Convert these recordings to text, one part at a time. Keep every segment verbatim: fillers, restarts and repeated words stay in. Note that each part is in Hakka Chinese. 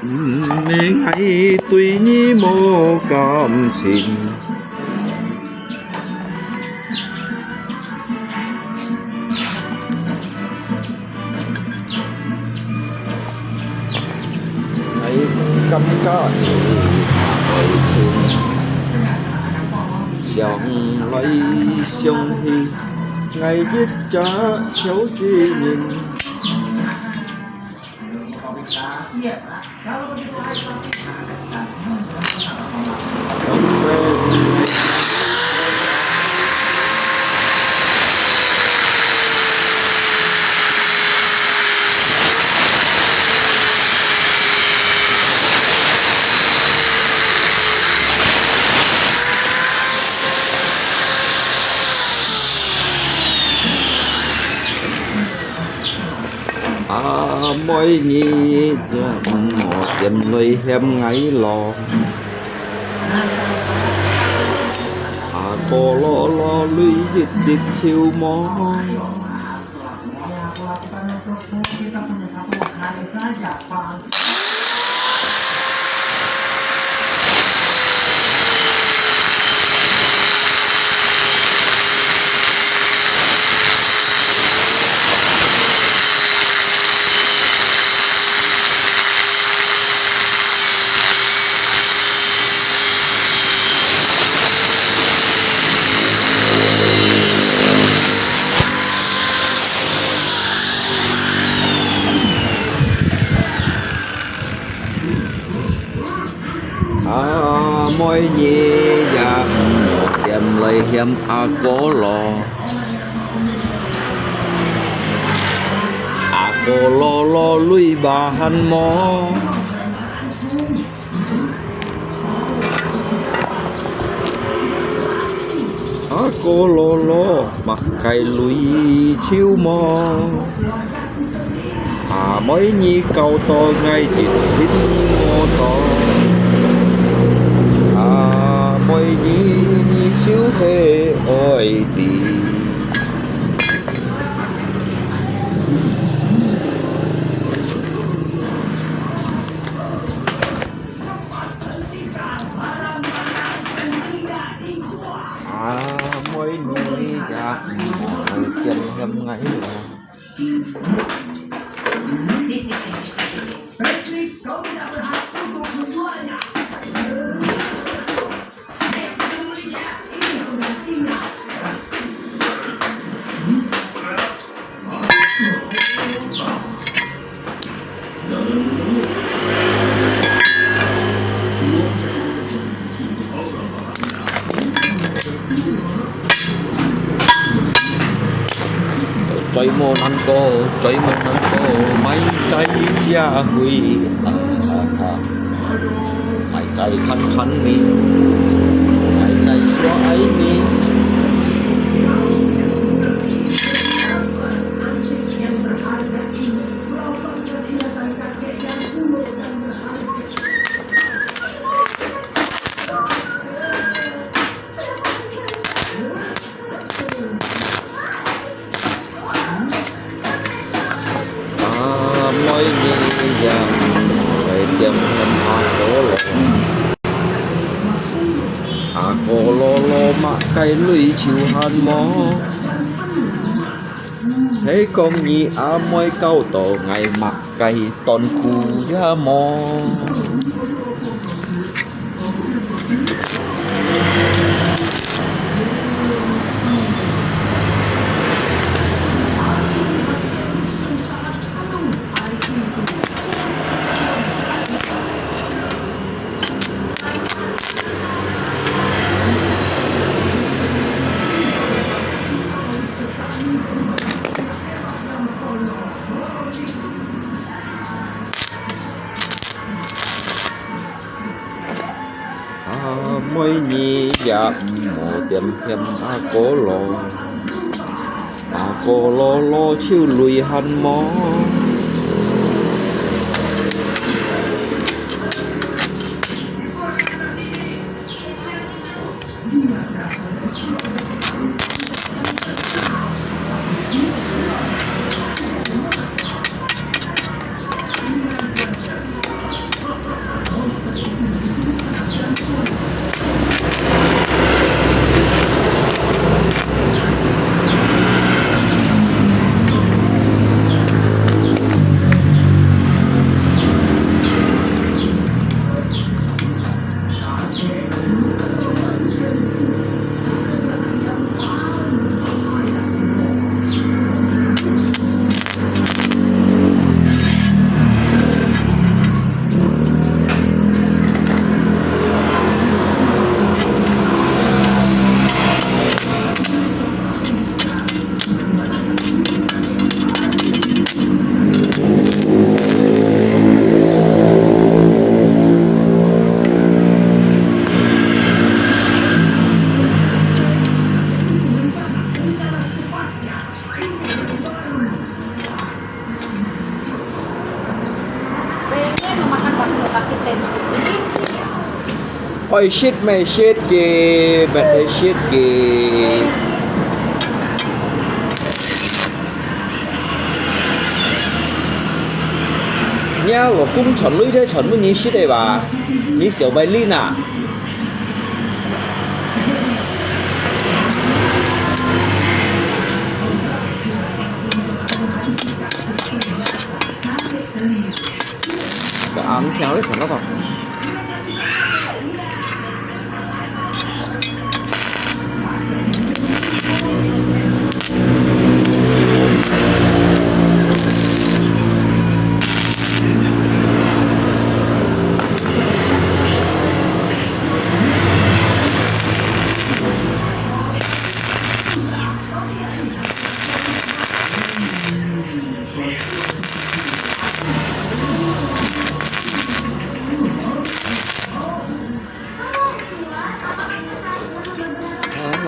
嗯，𠊎對你無感情。 𠊎感覺你愛情，想來想去，𠊎一隻小婦人。 阿妹，你也毋好點來嫌𠊎囉。阿哥囉囉，你一滴就無。 阿妹，你也毋好點來嫌阿哥囉。阿哥囉囉，你還無。 阿哥囉囉，麼个鐳就無。阿妹，你搞到𠊎一滴無到。阿妹，你，你就係愛的。 阿妹，你也毋好點嫌𠊎囉。嘴無能過，嘴無能過，買齋食會。啊，啊，啊。 買齋看看你，買齋說愛你。阿妹，你也毋好點嫌阿哥囉。阿哥囉囉，麼个鐳就還無。係講你阿妹搞到𠊎麼个斷褲也無。 阿妹，你也毋好點嫌阿哥囉。阿哥囉囉，就鐳還無。 阿愛食乜食个，乜係食个。你老公賺鐳就賺分你食个吧？你小白臉啊？ 个紅條个看到無？啊，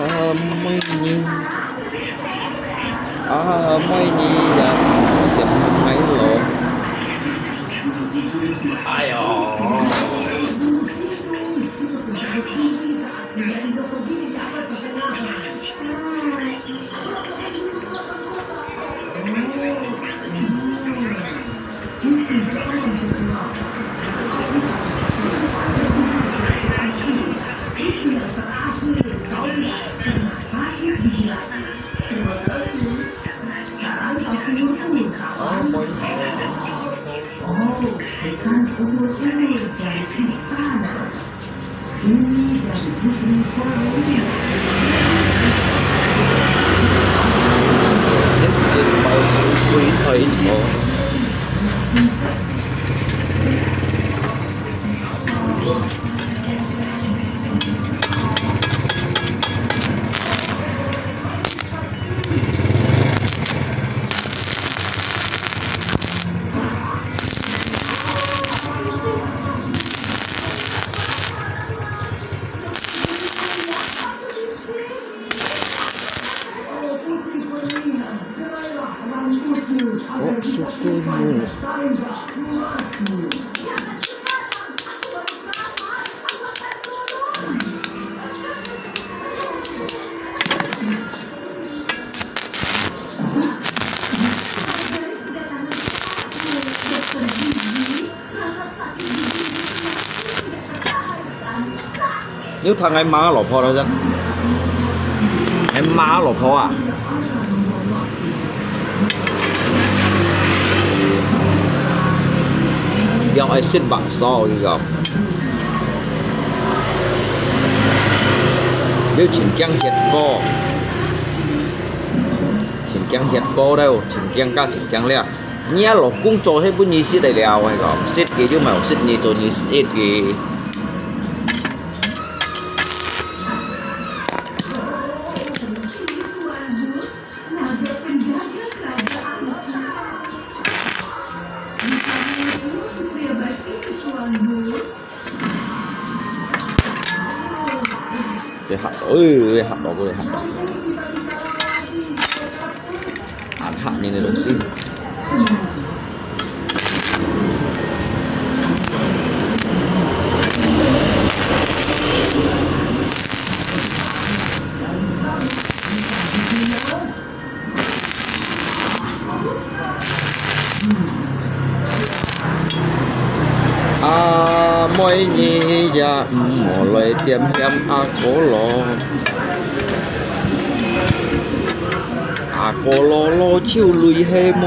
每日，啊，每日也一點鐘咯。哎喲。 哦，suka mu. 你有聽𠊎罵老婆了噻？𠊎罵老婆啊？ 了愛食白燒，你講。你盡驚忒過，盡驚忒過了，盡驚加盡驚了。你阿老公做係分你食个了，𠊎講，食个就莫食你做你食个。 佢嚇到，哎，佢嚇到，佢嚇到。恁嚇人个東西。 啊，每日也毋好來點點阿哥咯。阿哥咯，攞手鐳係無？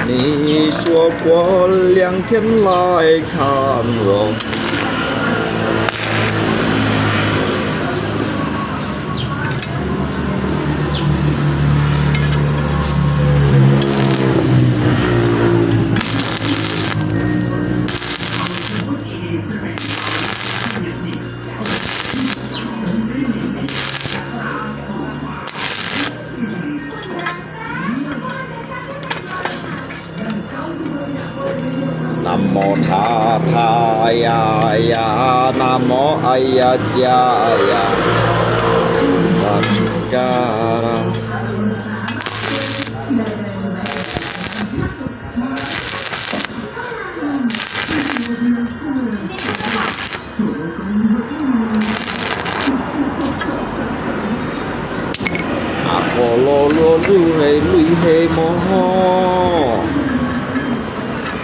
你說過兩天來看我。Namo tha tha ya ya, namo ayacca ya, sakkhara. 阿婆羅羅，你係鐳係無？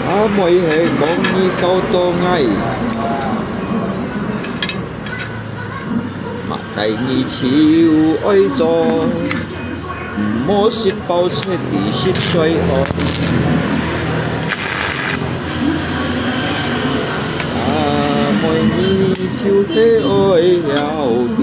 阿妹係講你搞到𠊎，麼个你就愛做。 毋好食飽，切知食衰哦。啊，每日就係愛了命。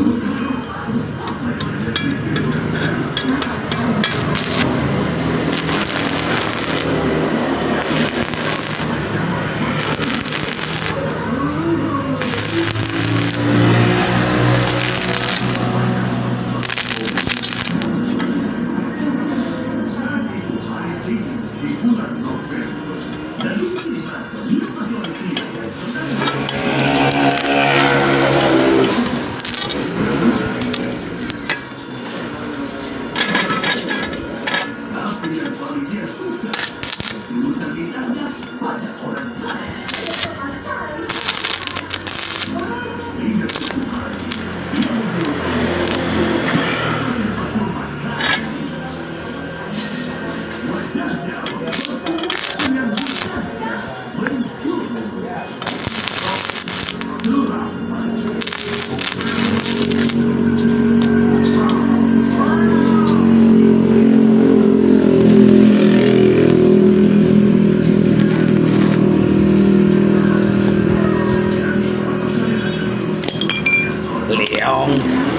兩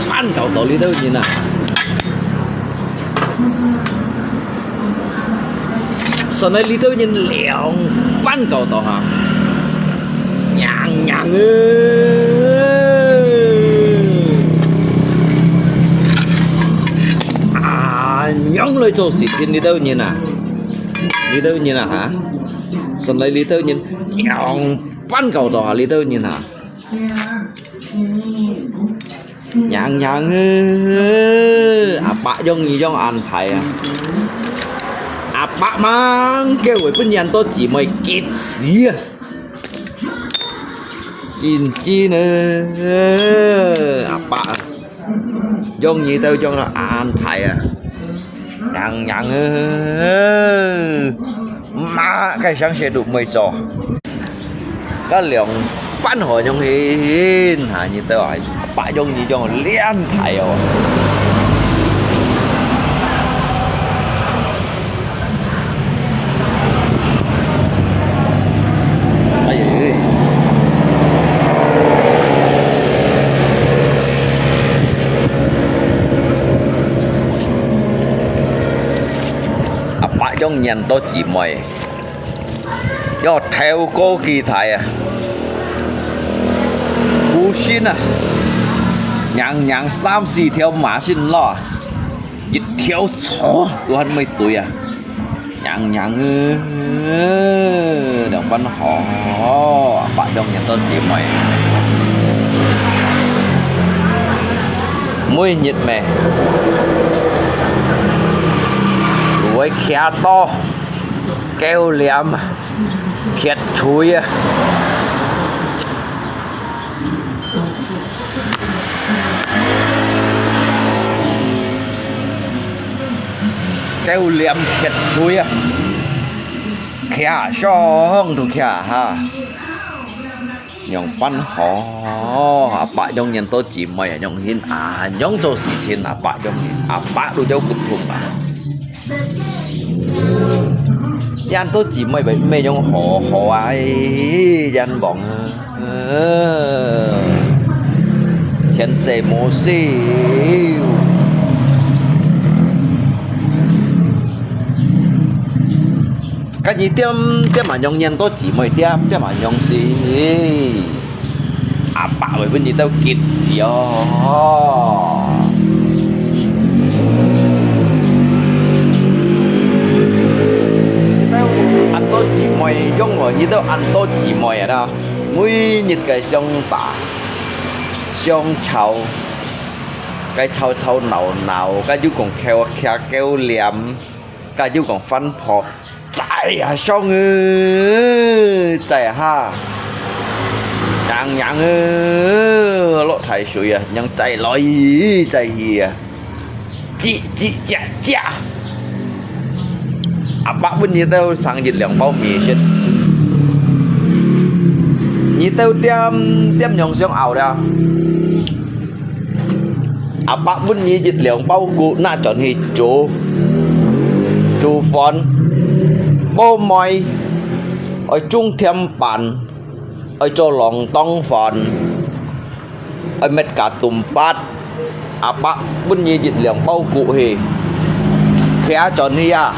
班搞到這兜人啊！算來這兜人兩班搞到哈，娘娘欸！啊，仰來做事情這兜人啊？這兜人啊哈？算來這兜人兩班搞到啊，這兜人啊！ 娘娘欸，阿伯仰仔仰恁大啊！阿伯吂夠會分恁多姊妹激死啊！真真欸，阿伯啊，仰仔都仰到恁大啊！娘娘欸，麼个想事都毋會做。 該兩班好仰形，哈，你兜啊，阿伯仰仔仰恁大哦。哎喲，阿伯仰恁多姊妹。 要頭高幾大啊！孤身啊，娘娘三四條馬先落啊，一條草都還未對啊！娘娘欸，兩班好，阿伯仰恁多姊妹。每日咩，會徛到 狗臉啊，缺水啊！狗臉缺水啊！徛上都徛哈！ 仰般好？阿伯仰恁多姊妹啊，仰形恁仰做事情，阿伯仰形，阿伯都有骨痛啊。恁多姊妹毋係仰好好啊，哎，冤枉啊，呃，前世無修。 該你點點啊仰恁多姊妹，點點啊仰死，阿伯會分你兜激死哦。你兜恁多姊妹仰會你兜恁多姊妹啊啦，每日个相打、相吵，該吵吵鬧鬧，該又講徛徛狗臉，該又講翻婆，在啊上啊，在啊下，娘娘啊，落大水啊，娘在來在去啊。 姐姐姐姐，阿伯分你兜生日兩包米食，你兜點點樣想拗了？阿伯分你一兩包穀，拿轉去煮，煮飯，無米，愛種甜粄。 愛做lòng tong飯，愛搣加冬粄，阿伯分你一兩包穀去，徛轉去啊，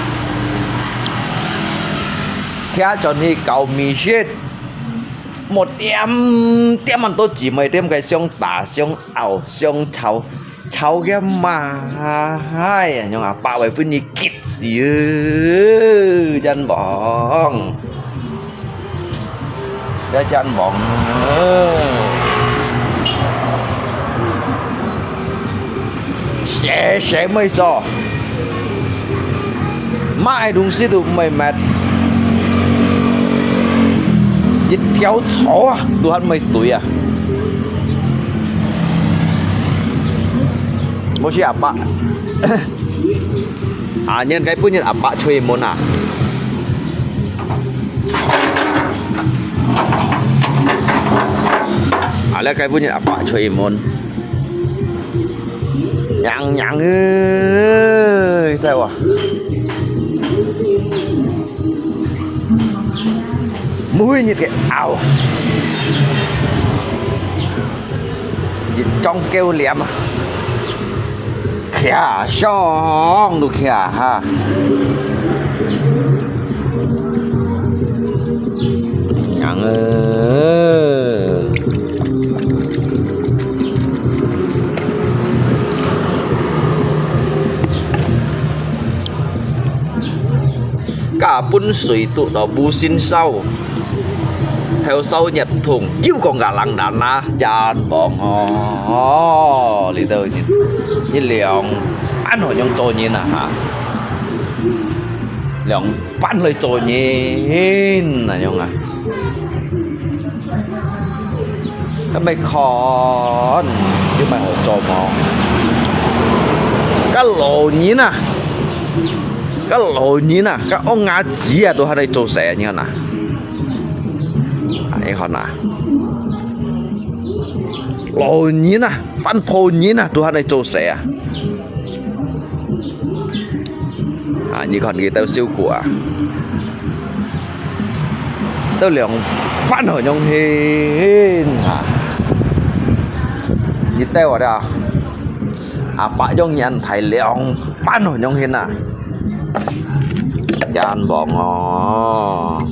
徛轉去搞米食，莫點點恁多姊妹店个相打、相拗、相吵。 吵个嘛，哎呀，樣阿伯會分你激死，真忙，真真忙。謝謝妹嫂。 麼个東西都毋會搣，一條草啊，都還毋會堆啊。無事阿伯，啊，你該本日阿伯出門啊？啊，你該本日阿伯出門。 娘娘欸，在哇！每日个拗，一張狗臉啊，徛上都徛下。 娘欸！加分水毒到無心燒，後燒熱痛，又講个冷淡啊，真忙哦！你兜一，一兩班好像做人啊哈，兩 搬來做人，恁樣啊。該麼看，又麼好做無？該老人啊，該老人啊，該戇伢子啊，都還在做事啊，你看啊。啊，你看啊，老人啊，翻破人啊，都還在做事啊。 啊，你看佢兜燒過啊，兜兩班好樣形啊！你兜啊，阿伯用人抬兩班好樣形啊！真忙哦！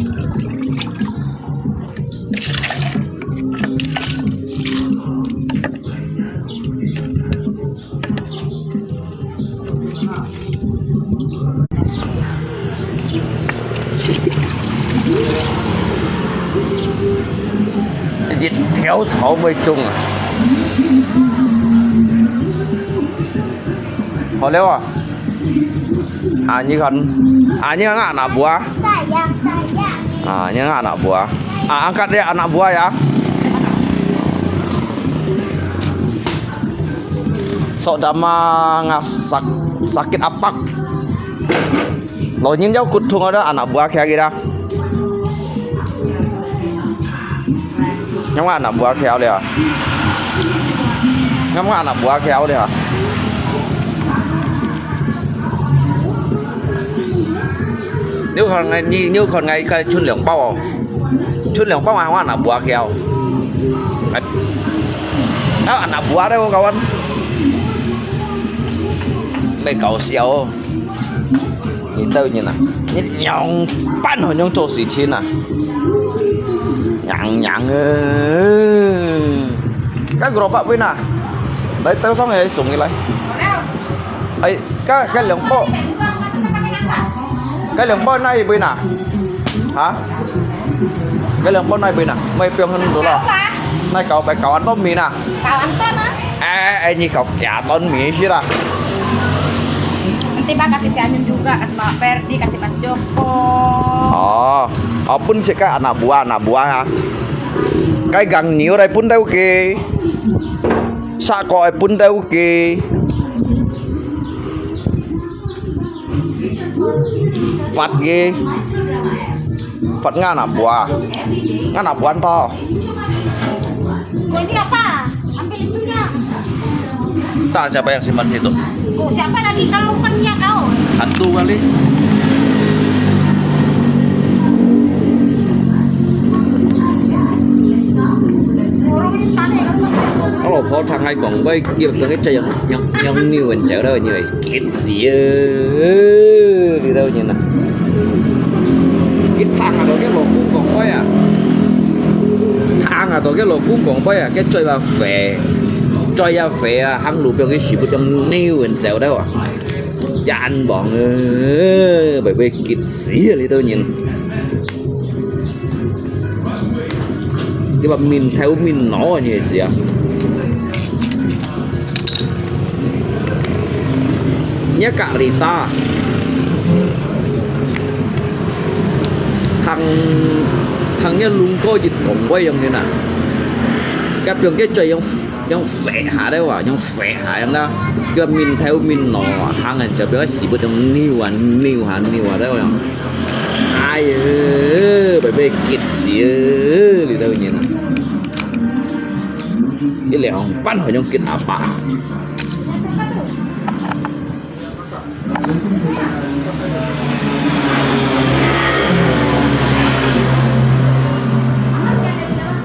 一條草毋會種啊！好了啊！啊，你看，啊，你看啊，拿布啊！啊，你看啊，拿布啊！啊，angkat dia anak buah ya. Sok damang ah, sak-, sakit apak. Lo nyin yau kut thung ada anak buah kia kita. Nyong anak buah kia le. Nyong anak buah kia le. Nếu còn ngày, như, nếu còn ngày cái chun 兩包哦。Chun 兩包 mà không ăn nạp bùa kẹo. Đó ăn nạp bùa đấy không cậu anh? Mày cậu xéo. Nhìn tao nhìn nè. Nhìn nhọn bắn hồi nhông trộn xì chín nè. Nhọn nhọn ơ. Cái gro bắp với nè. Đấy tao xong rồi súng cái lấy. Ấy, cái, cái 兩包. Cái 兩包 này với nè. Hả? 該兩本哪位啊？哪位放很多咯？搞啊。哪位搞？搞恁多面啊？搞恁多啊？哎，哎，你搞幾多面去啦？Nanti ba kasih si Anyun juga, kasih Mak Ferdi, kasih Mas Joko. Oh, oh, pun cek ka anak buah, anak buah ha. Kai gang niu rai pun dau ke. Sa ko ai pun dau ke. Fat ye. Fat ngana bua. Ngana buan to. Kau ini apa? Ambil itunya. Tak, siapa yang simpan situ? Oh, siapa lagi kalau bukannya kau? Hantu kali. Orang ini panik. 我老婆聽佢講，佢叫佢隻羊，羊，羊牛人走了，因為 激死啊！這兜人啊，佢聽下到佢老公講話啊，聽下到佢老公講話啊，佢嘴巴肥，嘴也肥啊，行路畀佢屎朏像牛人走了啊，冤枉啊！會，會激死啊！這兜人。 對吧？面頭面腦个意思啊。你隔離打，行，行你龍哥一講話樣个啦，佢變个嘴樣，樣肥下來哇，樣肥下樣啦，佢面頭面腦啊，行人就變个屎朏樣扭啊扭下扭下來哇。 哎喲，會，會激死啊！這兜人啊，一兩班好像激阿伯。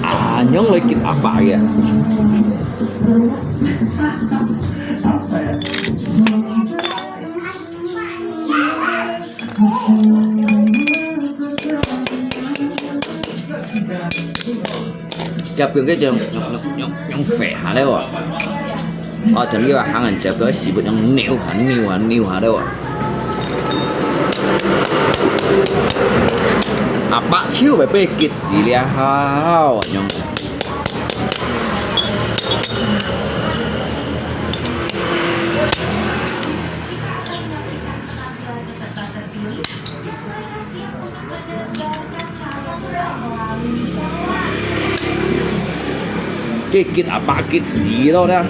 啊，仰會激阿伯个？ 佢變个樣，樣，樣，樣，樣肥下來哦。哦，像你話行人就變屎朏樣扭下扭下扭下來哦。阿伯手會，會激死了，好，樣。 激，激阿伯激死咯，這。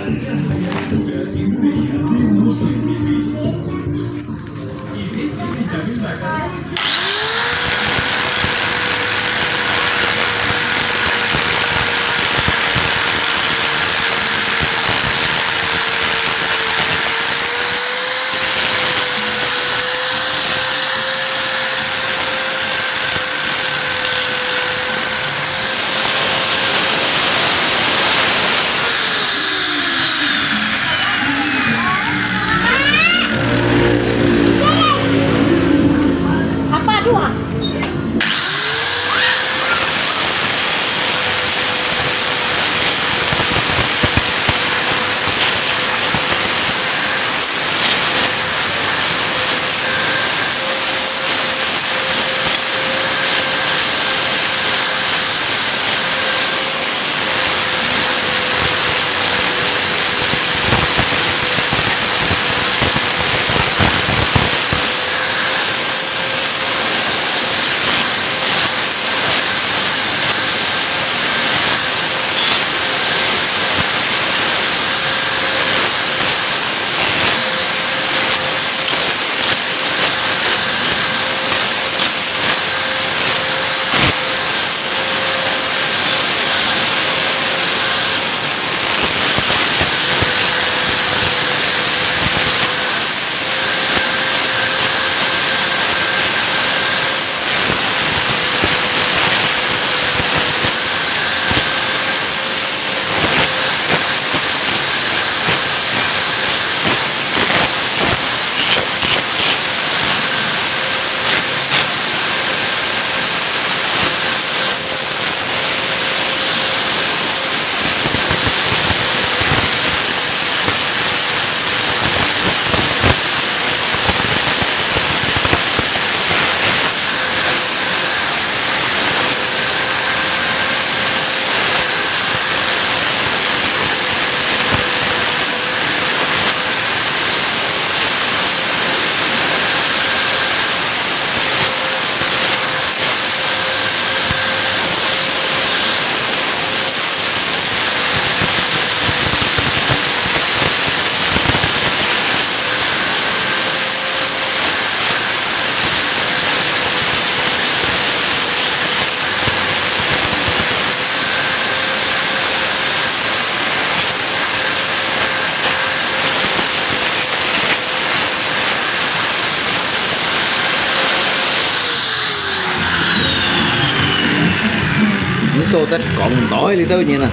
做得講到這兜人啊，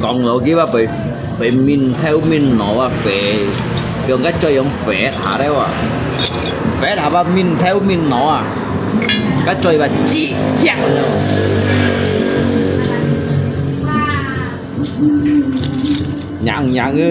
講到佢話被，被面頭面腦啊，被，用該嘴用發下來哇，發下把面頭面腦啊，該嘴巴吱吱了。娘娘欸！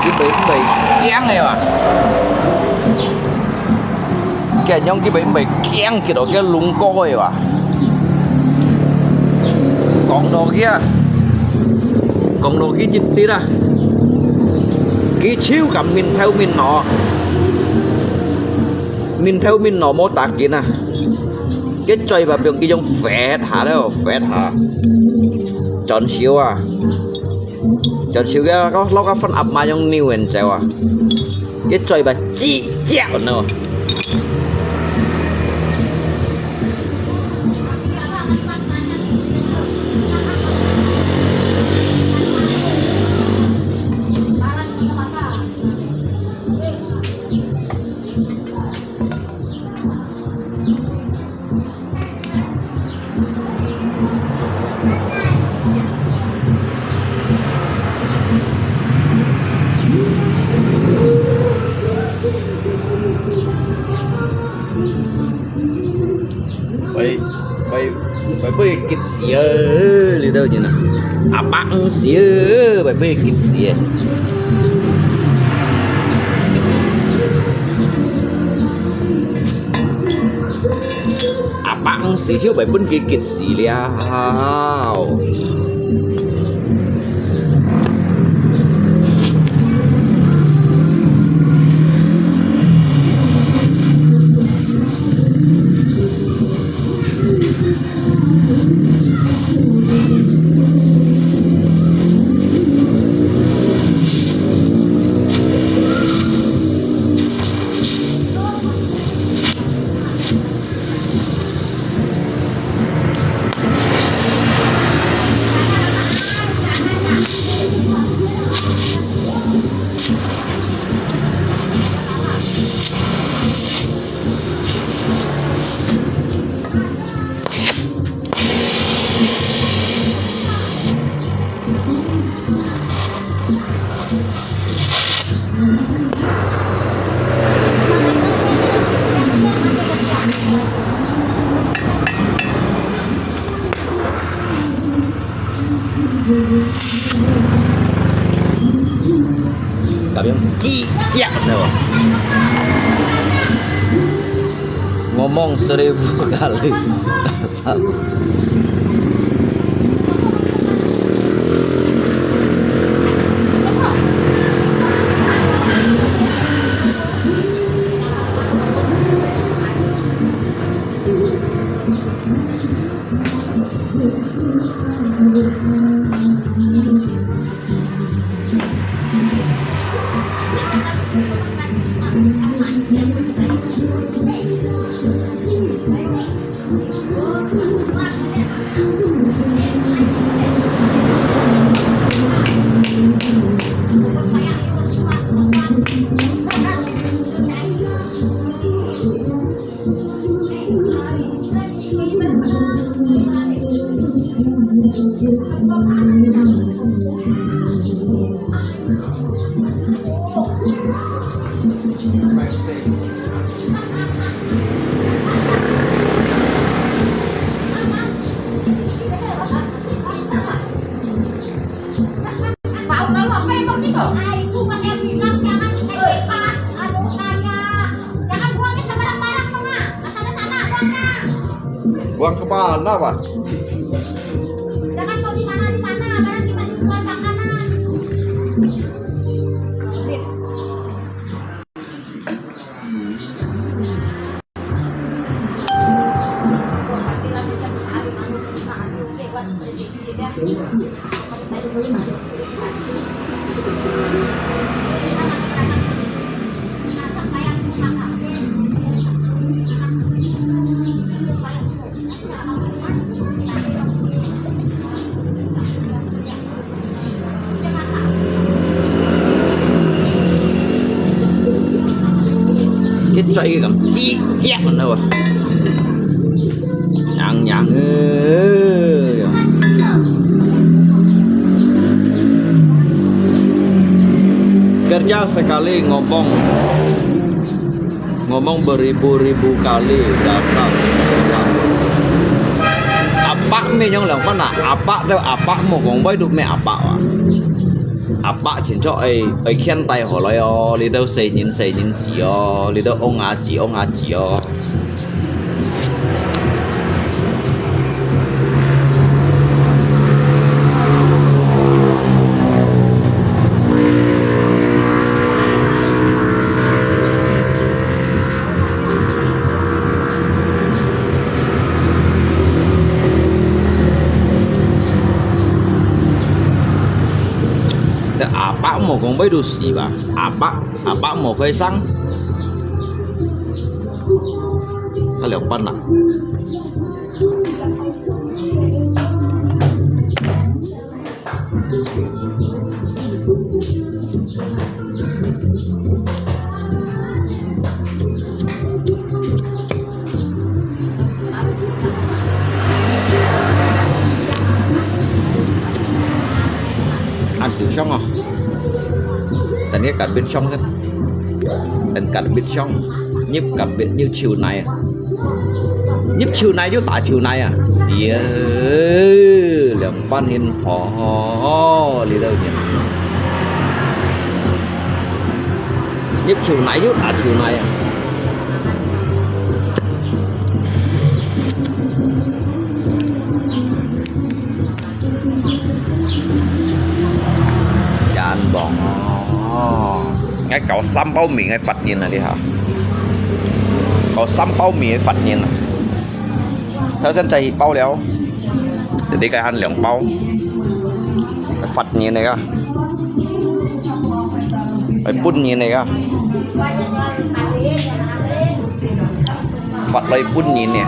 佢會毋會驚个哇？該樣佢會毋會驚，佢到該龍哥个哇？講到佢啊，講到佢一滴啊，佢就敢面頭面腦，面頭面腦無打緊啊！ 佢嘴巴放佢用發下了，發下。轉手啊，轉手个，摎，摎个番鴨嫲用扭然走啊。佢嘴巴吱吱呢。 會，會，會分佢激死啊！這兜人啊，阿伯毋死啊，會分佢激死啊！ 阿伯毋死就會分佢激死了。 恁樣吱吱，知無？我望實你屋下裡。Buang ke mana, Pak? Jangan mau di mana-di mana, barang kita jual makanan. 佢嘴个咁，吱吱咁樣喎，癢癢个。Kerja sekali ngomong, ngomong beribu-ribu kali dasar orang. Apak mi nyong lang pan ah, apak tu apak mo kong bai tu mi apak ah. Apak chính確愛愛牽帶好來哦，你都細人細人子哦，你都翁啊子翁啊子哦。 Apak mo kong bai tu si ba? Apak, apak mo koi sang. Ka liang pan na. Ăn tiểu song à? Tên cái cắt bít song thế. Tên cắt bít song. Nhíp cắt bít như chiều nay à? Nhíp chiều nay chứ ta chiều nay à? Xìa. Liang pan hin hò hò hò. Li đâu nhỉ? Nhíp chiều nay chứ ta chiều nay à? Yan bong oh. Ngai kau sam bao mì ngai phát hiện à đi hả? Kau sam bao mì phát hiện à? Thao sen cai bao liao. Jadi kai han liang bao. Phát hiện này ka. Ai pun ni này ka. Phát lai pun ni nè.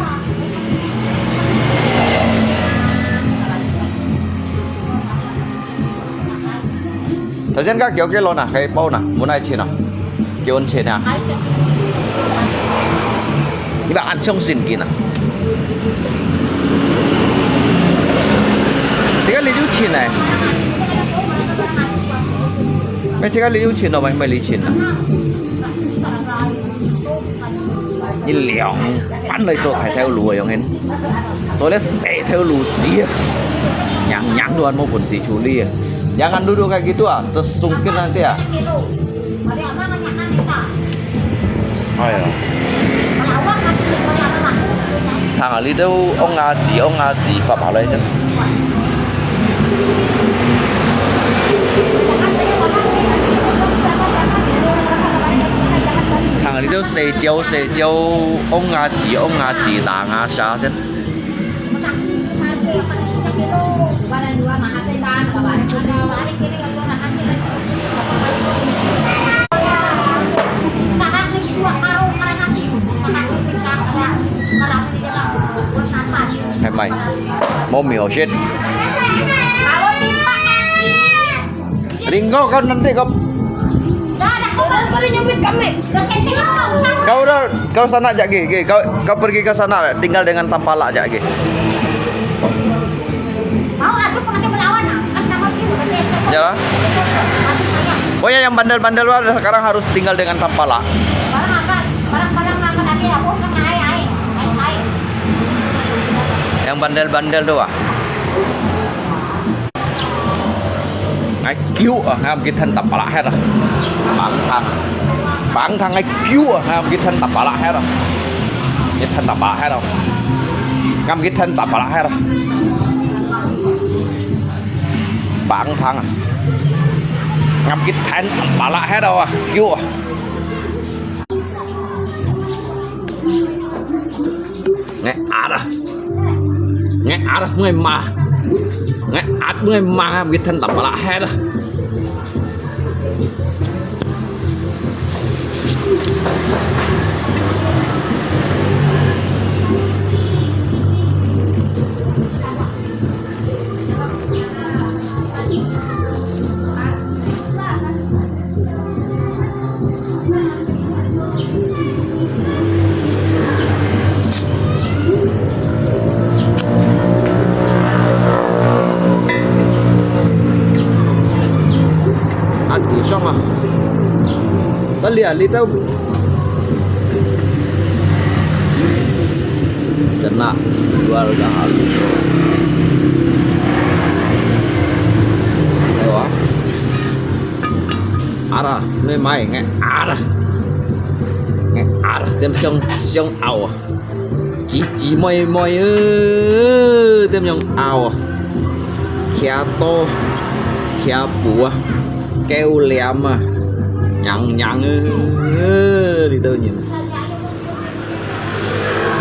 Thao sen ka kiao ke lo na, kai bao na, mun ai chin na. Kiao chin na. Ni ba an song sin kin na. Sika li yu chin na. Mai sika li yu chin lo, mai mai li chin na. Ni liang pan lai cho khai thao lu yong hen. Cho le se thao lu zi. Nyang nyang duan mo pun si chu li. Yang an du du kai gitu ah, tersungkit nanti ah. Ai ya. Thang ah, li tu ong a zi, ong a zi, pap pap lai sen. Thang li tu se jiao, se jiao, ong a zi, ong a zi, tang a sa sen. Hai mai, mau mi hao shit. Ringgo, kau nanti kau. Kau dah, kau sana jak, Gi, Gi. Kau, kau pergi ke sana, tinggal dengan tampalak jak, Gi. Ya. Pokoknya yang bandel-bandel tu sekarang harus tinggal dengan tampalak. Yang bandel-bandel tu ah. Ngai kiu ah, ngam kit than tapala het ah. Bang thang. Bang thang ngai kiu ah, ngam kit than tapala het ah. Kit than tapala het ah. Ngam kit than tapala het ah. Bang thang ah. Ngam kit than tapala het ah, kiu ah. Ngai at ah. Ngai at ah, ngai ma. 𠊎壓𠊎猛啊，佢吞啖巴拉忒啊！啊，地上啊，這裡啊，裡頭，真啊，luar biasa。哎哇。 啊啦，你買个啊啦，个啊啦，點想想拗啊，姊姊妹妹呃，點樣拗啊，徛刀，徛布啊，狗臉啊，娘娘呃，你都認，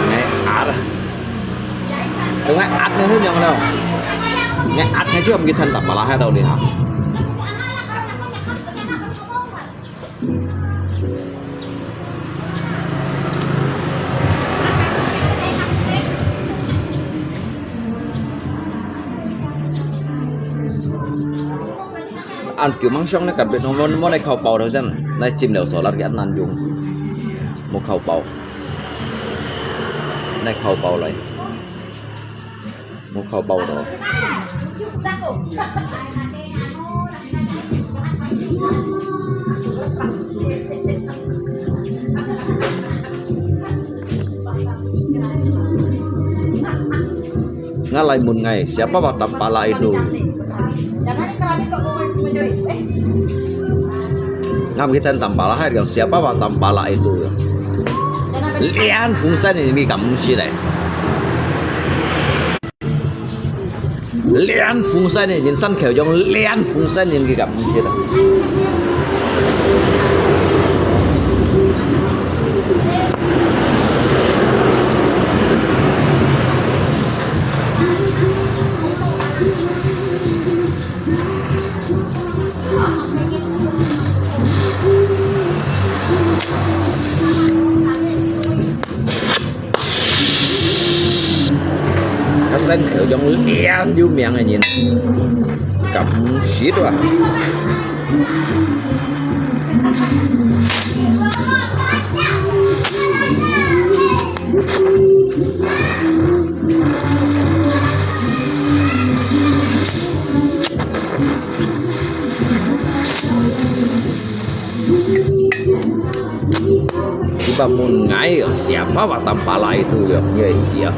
个啊啦，等下壓个係樣咯，个壓个就毋去吞啖巴拉忒到你哈。 恁久吂想呢，隔壁無無無來烤包頭先，來浸了手，那個恁難用，無烤包，來烤包來。 無烤包到。𠊎來問𠊎，siapa tampala itu？ Ngam kita tampala hai, siapa tampala itu? Lian Fungsan ini kamu sih deh. Lian Fungsan ini, insan kau jong Lian Fungsan ini kamu sih deh. 佢真係用靚有名个人，敢識哇？ Iba mun ngai, siapa wa tampala itu ya, ya sia.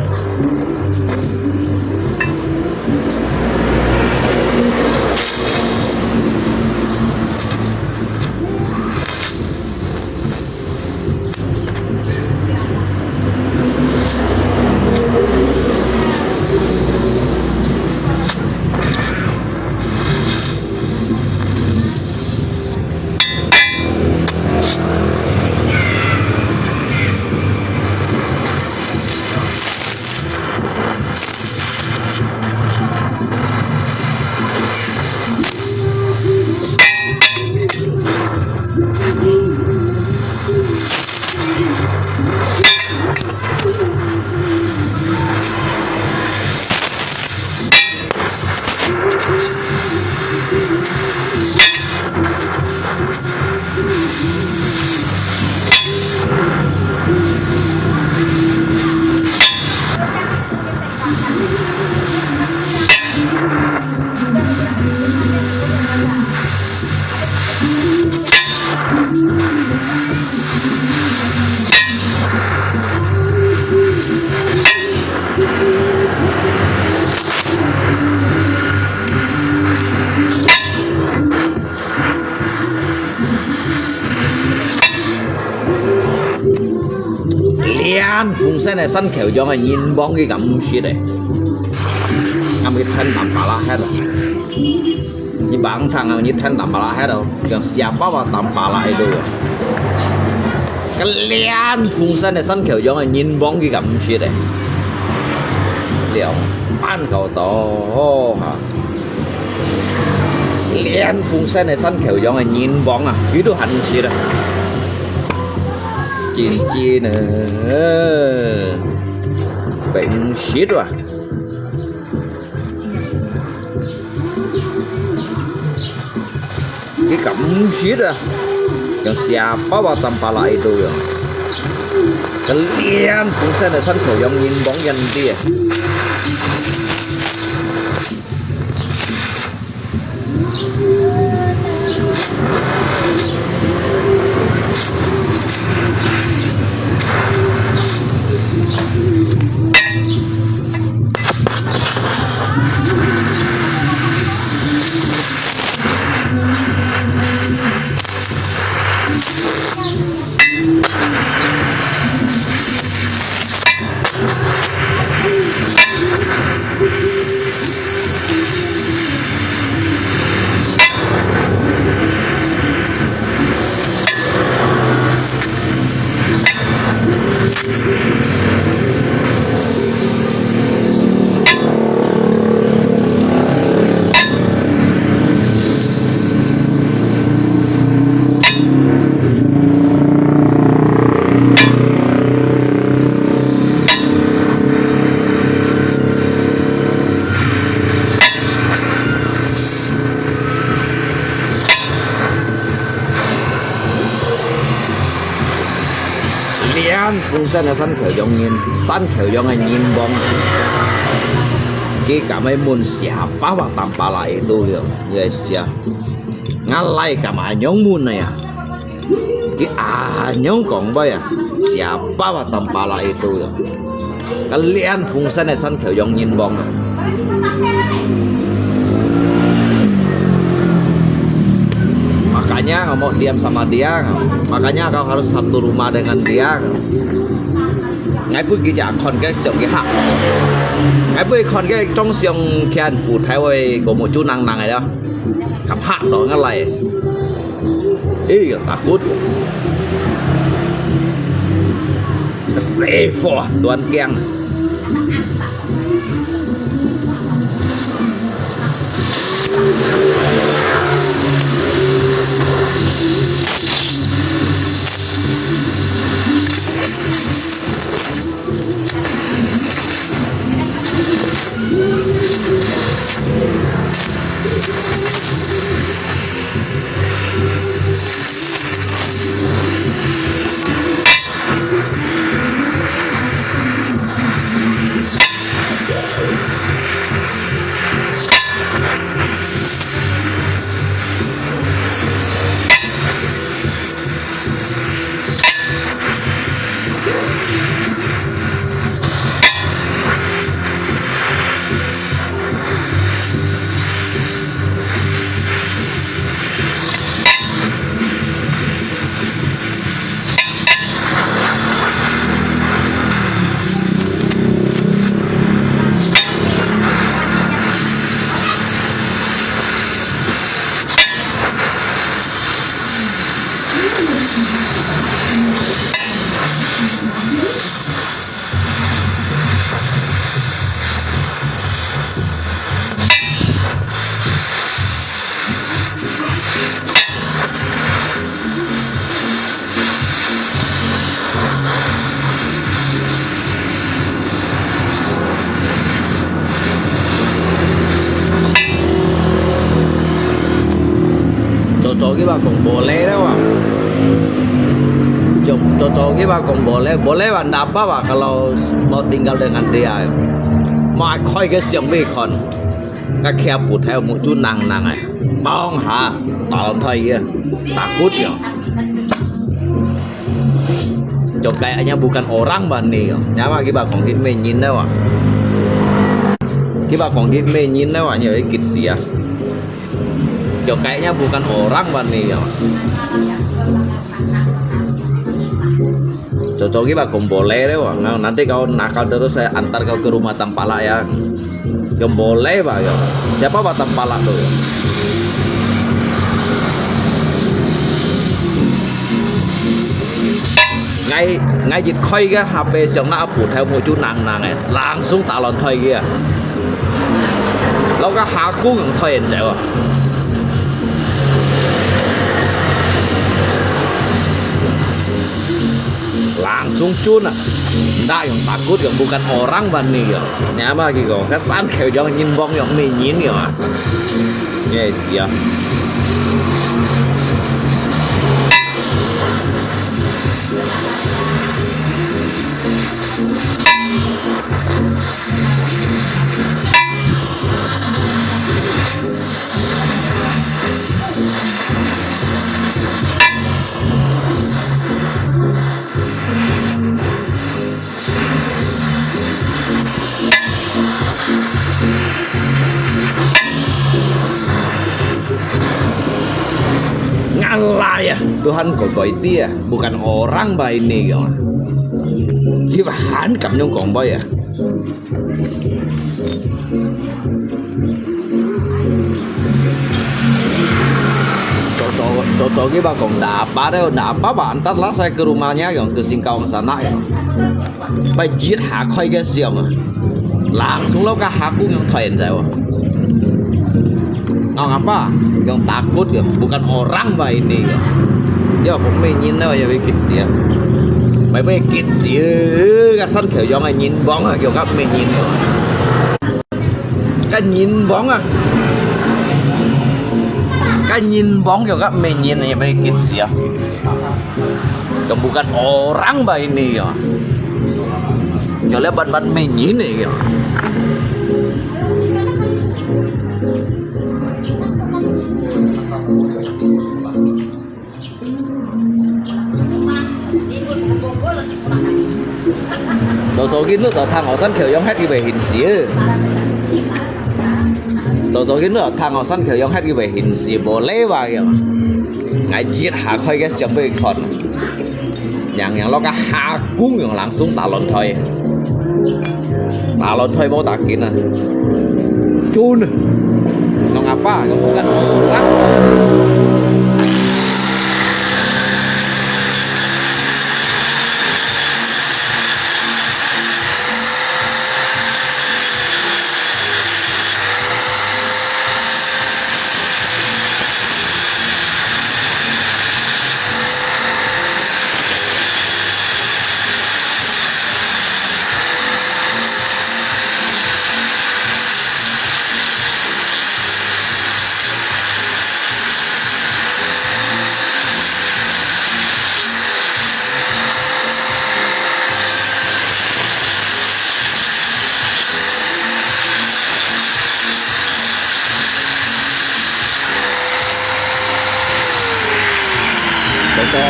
Lian Fungsan个山口洋个人幫佢敢毋識个，啱佢吞啖巴拉忒啊！你幫佢吞啖巴拉忒啊！講siapa wa tampala itu啊！該Lian Fungsan个山口洋个人幫佢敢毋識个，了，半搞到哈！連風扇个山口洋个人王啊，佢都還毋識啊！真正呢，毋識啊！佢敢毋識啊？用蛇包啊，當巴拉一度用。佢連風扇个山口洋人王人啲啊！ 連風扇个山口洋人，山口洋个人王，佢敢會問蛇包啊，當巴拉一度用，你會笑。𠊎倈敢恁樣問个呀？佢恁樣講話啊，蛇包啊，當巴拉一度用。 Kalian fungsan e san kheuyong nyin bong. Makanya kau mau diam sama dia. Makanya kau harus satu rumah dengan dia. Ngai pun kita kon ke siok ke hak. Ngai pun kon ke trong siong kian u thai wei ko mo chu nang nang ai dah. Kam hak to ngalai. Ih, takut. Safe, tuan kiang. Coco kiba kong boleh dah wa. Coco kiba kong boleh, boleh wa ndak apa wa kalau mau tinggal dengan dia. Mai khoi ke siang bi kon. Ka kia pu thai mu chu nang nang ai. Bong ha, ta lon thoi ye. Takut yo. Cokai anya bukan orang bani yo. Nyawa kiba kong hit me nyin dah wa. Kiba kong hit me nyin dah wa nyo ikit sia. Cokai anya bukan orang bani yo. Coco kiba kong boleh dah wa. Nanti kau nakal terus saya antar kau ke rumah tampala ya. Kong boleh ba yo. Siapa ba tampala tu? Ngai ngai jit khoi ke hape siang na pu thai mu chu nang nang e. Langsung ta lon thoi ke. Lau ka ha ku ngang thoi en jai wa. Langsung cun啊. Ndak yang takut yang bukan orang bani ya. Nyama ki ko, ka san kheu yang nyin bong yang me nyin ya. Yes ya. Ngalai ya, Tuhan kau boy dia, bukan orang ba ini kau. Hibahan kam nyong kong boy ya. 早早，早早佢話講，ndak apa deh, ndak apa ba, antar lah saya ke rumahnya, yang ke Singkawang sana, ya. Ba jit ha khoi ke siang, langsung lo ka ha kung yang thoi en zai, wa. Ngau ngapa, yang takut, ya, bukan orang ba ini, ya. Ya, kok me nyin, ya, ya, kit sia. Mai pe kit sia, ka san kheu yang nyin bong, ya, kok me nyin, ya. Ka nyin bong ah. Ka nyin bong kio ka me nyin ni me kit sia. Kau bukan orang ba ini kio. Kio le ban ban me nyin ni kio. Cho cho kin lo tao thang o san kheu yong het ibai hin si. Cho cho kin lo thang o san kheu yong het ibai hin si, bo le wa yong. Ngai yit ha khoi ke siang bai khon. Yang yang lo ka ha kung yong langsung ta lon thoi. Tao lon thoi bô tao kín à. Chun. Nong apa, nong bukan orang. Toto.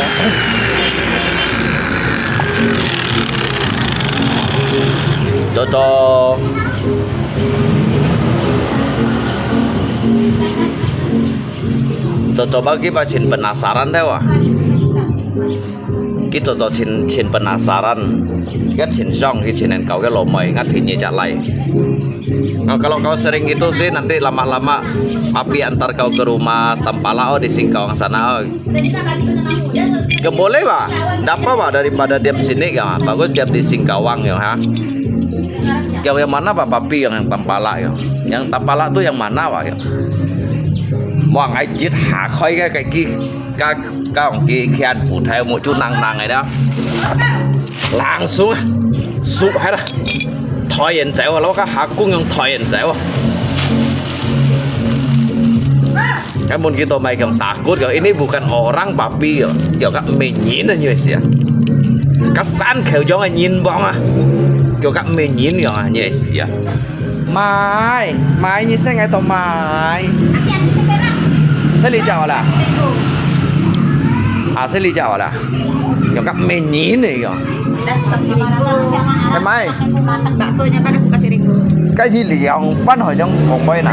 Toto. Toto bagi pa chin penasaran deh wa. Kita to chin, chin penasaran. Kan chin song, ki chin en kau ke lo moi, ngat thin ye cak lai. Nah, kalau kau sering gitu sih, nanti lama-lama papi antar kau ke rumah Tampala, oh, di Singkawang sana, oh. Ke boleh, Pak? Ndak apa, Pak, daripada diam sini, ya. Bagus diam di Singkawang, ya, ha. Kau yang mana, Pak, papi yang, yang Tampala, ya? Yang Tampala tuh yang mana, Pak, ya? Muang ai jit ha khoi ke, ke ki, ka, ka ong ki kian pu thai mu chu nang nang ai da. Langsung ah, su hai da. Thoi yen zai wa, lo ka ha kung yong thoi yen zai wa. Kan mun kita mai kiong takut kiong, ini bukan orang, papi kiong. Kiong ka me nyin na nyoi sia. Ka san kheu yong a nyin bong ah. Kiong ka me nyin kiong ah nyoi sia. Mai, mai, ni seng ai to mai. Seli jauh lah. Ah, seli jauh lah. Kiong ka me nyin ni kiong. Dah, kasih rindu. Mai. Baksonya pada aku kasih rindu. Cái gì liang bánh hỏi trong còn bơi nè.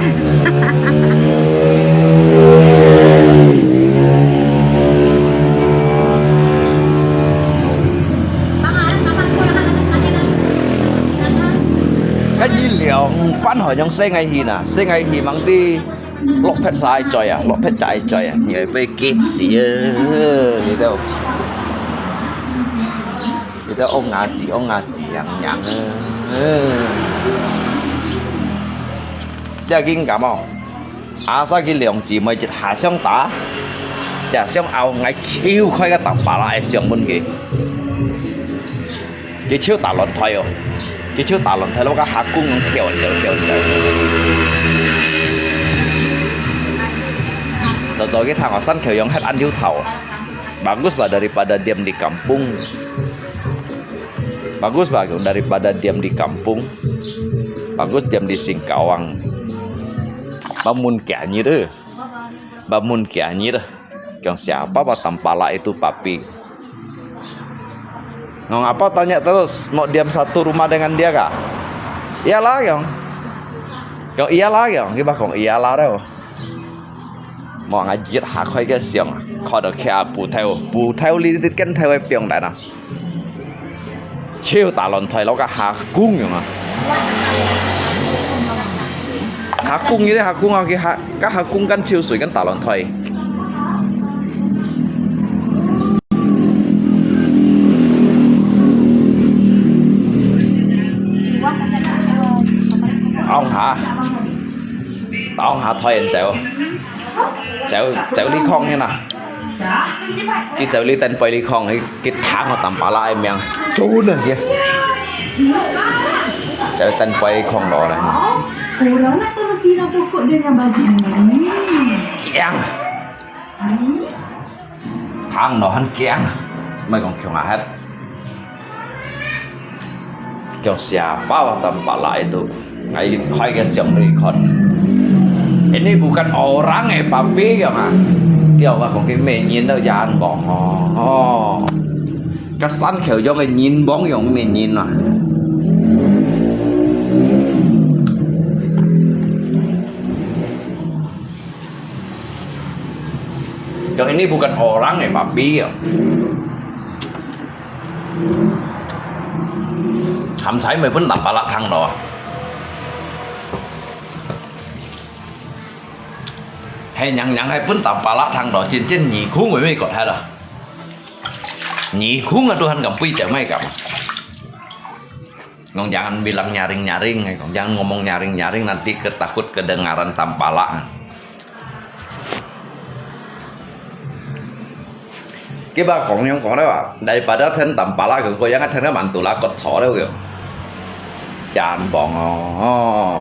Cái gì liang bánh hỏi trong xe ngay hi nè, xe ngay hi mang đi. Lok phet sai choi à, lok phet chai choi à, nhảy bê kít xì ơ, đi đâu. Đi đâu ông ngã chỉ, ông ngã chỉ yang yang ơ. Đi kinh cảm không? Asa ki liang chỉ mới chit hà xiang ta. Đi xiang ao ngai chiu khoi ka tang pa la ai xiang mun ki. 佢就打輪胎哦，佢就打輪胎，該下公樣跳跳跳跳。早早佢聽我山口洋係恁有頭，bagus ba daripada diam di kampung. Bagus ba daripada diam di kampung. Bagus diam di Singkawang. Ba mun kianyi tu. Ba mun kianyi tu. Kiong siapa ba tampalak itu papi. Ngong apa tanya terus, mau diam satu rumah dengan dia kah? Iyalah kiong. Kiong iyalah kiong, kiba kiong iyalah tu. Mau ngajit hakoi ke siang, kau dah kia putau, putau li ken tau piong dah na. 就打輪胎，摎該下公樣啊！下公，佢个下公啊，佢下，該下公跟潮水跟打輪胎。當下，當下推人走，走，走你空去啦。 佢走你等背你空，佢，佢聽我tampalak个名，做呢佢。走等背你空落來。驚。聽落很驚，毋係講強啊，係。 Kiong siapa ba tampalak itu. Ngai khai ke siang ni kon. Ini bukan orang eh, papi kiong ah. Kiong ba kiong ke menyin tu jan bong oh. Kesan kiong kiong ke nyin bong kiong menyin ah. Kiong ini bukan orang eh, papi kiong. Ham sai mai pun tampalak thang lo. Hai nyang nyang hai pun tampalak thang lo, cin cin nyi khung wei wei kot hai lo. Nyi khung a Tuhan kam pui jauh mai kam. Ngong jangan bilang nyaring-nyaring, ngong jangan ngomong nyaring-nyaring, nanti ketakut kedengaran tampalak. Kiba kong yang kong lewat, daripada then tampalak kong yang then mantul kot chore kong. Jan bong oh.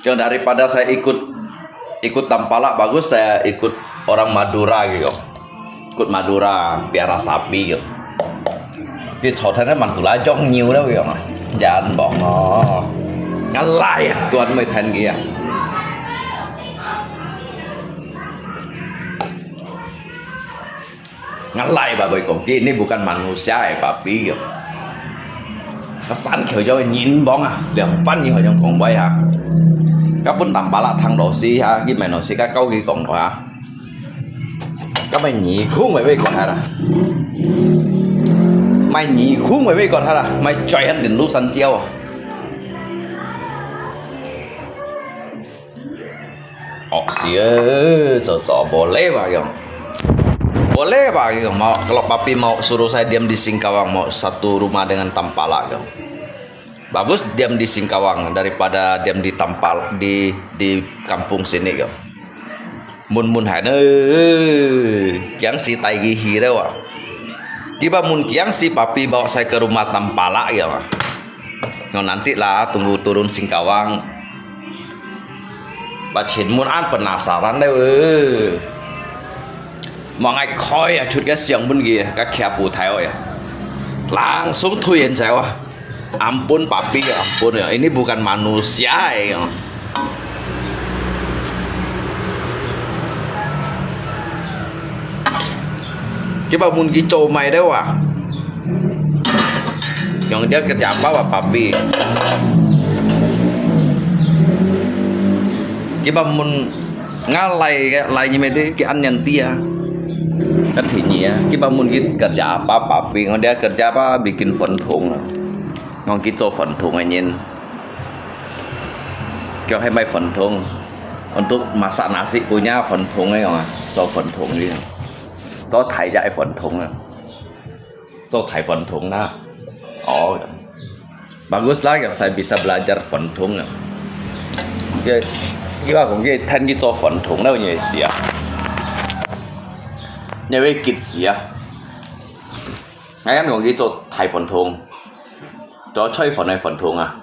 Kiong daripada saya ikut, ikut tampalak bagus saya ikut orang Madura gitu. Ikut Madura piara sapi gitu. Ki chot hana mantul a jong nyiu da kiong. Jan bong oh. Ngalai tuan mai then kia. Ngalai ba bơi kong ki, ini bukan manusia eh, papi kiong. Kesan kiong jong nyin bong ah, liang pan nyi hoi jong kong bơi ha. Kapun tampalak thang dosi ha, ki mai dosi ka kau ki kong ha. Ka mai nyi khung mai wei kot ha la. Mai nyi khung mai wei kot ha la, mai choi han din lu san jiao ah. Oxy, eh, cocok. Boleh ba kiong. Boleh ba kiong. Mau, kalau papi mau suruh saya diam di Singkawang, mau satu rumah dengan tampalak kiong. Bagus diam di Singkawang daripada diam di tampal, di, di kampung sini kiong. Mun mun hai ne, kiang si tai ki hi lewat. Kiba mun kiang si papi bawa saya ke rumah tampalak kiong. Ngau nanti lah, tunggu turun Singkawang. Ba chin mun an penasaran lewat. Mau ngai koi ah, chut ke siang mun ki, ka kia pu thai oi ah. Langsung thui en jauh ah. Ampun papi, ampun ya. Ini bukan manusia eh. Kiba mun ki cho mai dewat. Yang dia kerja apa wak papi? Kiba mun ngalai, lai ni mesti ki an yang tia. Kan sini ya. Kiba mun ki kerja apa papi? Yang dia kerja apa? Bikin 粉筒. Yang ki cho 粉筒 nyin. Kiong hai mai 粉筒. Untuk masak nasi punya 粉筒 eh, kiong ah. Cho 粉筒 ni. Cho thai ja 粉筒 ah. Cho thai 粉筒 na. Oh. Bagus lah, kiong saya bisa belajar 粉筒 ah. Kiong, kiong kong kiong than ki cho 粉筒 lah, nyi sia. Nyi wei kit sia. Ngayon kong ki做大飯桶，做菜飯个飯桶啊。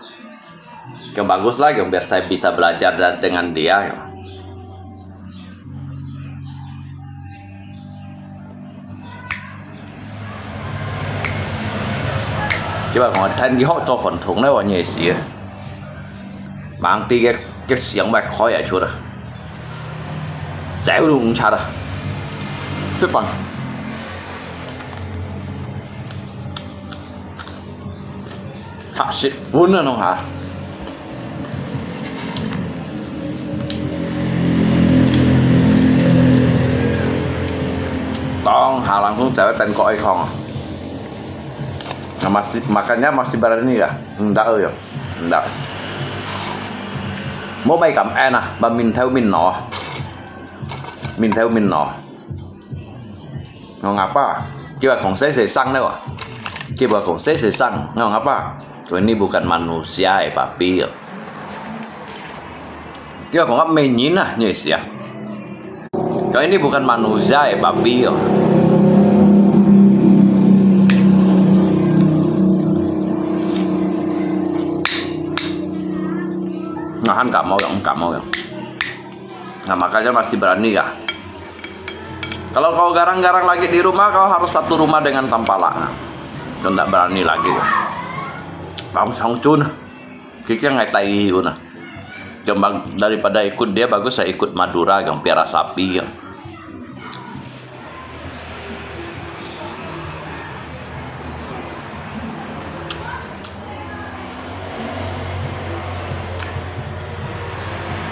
Kong bagus lah, kong biar saya bisa belajar da-, dengan dia. Kiwa kong tan ki hok 做飯桶咧，我也是。Mang ti ke, ke siang bai khoi a chut a. Chai lu ung chat a. Sip pan. Hak sit fun a nong ha. Tong ha langsung chai bai tan ko ai khong a. Nah, masih, makannya masih berani ya. Ndak yo. Ndak. Mo bai kam en a, ba min thêu min no. Min thêu min no. Ngong apa? Kiwa kong sai sai sang le wa. Kiwa kong sai sai sang. Ngong apa? Kau ini bukan manusia eh, papi yo. Kiwa kong apa mainin ah, ni sia. Kau ini bukan manusia eh, papi yo. Ngahan kamu yang, kamu yang. Nah, makanya masih berani ya. Kalau kau garang-garang lagi di rumah, kau harus satu rumah dengan tampala. Nah. Kau ndak berani lagi. Bang Song Chun. Kiki ngai tai hiu nah. Cuma daripada ikut dia, bagus saya ikut Madura, yang piara sapi ya.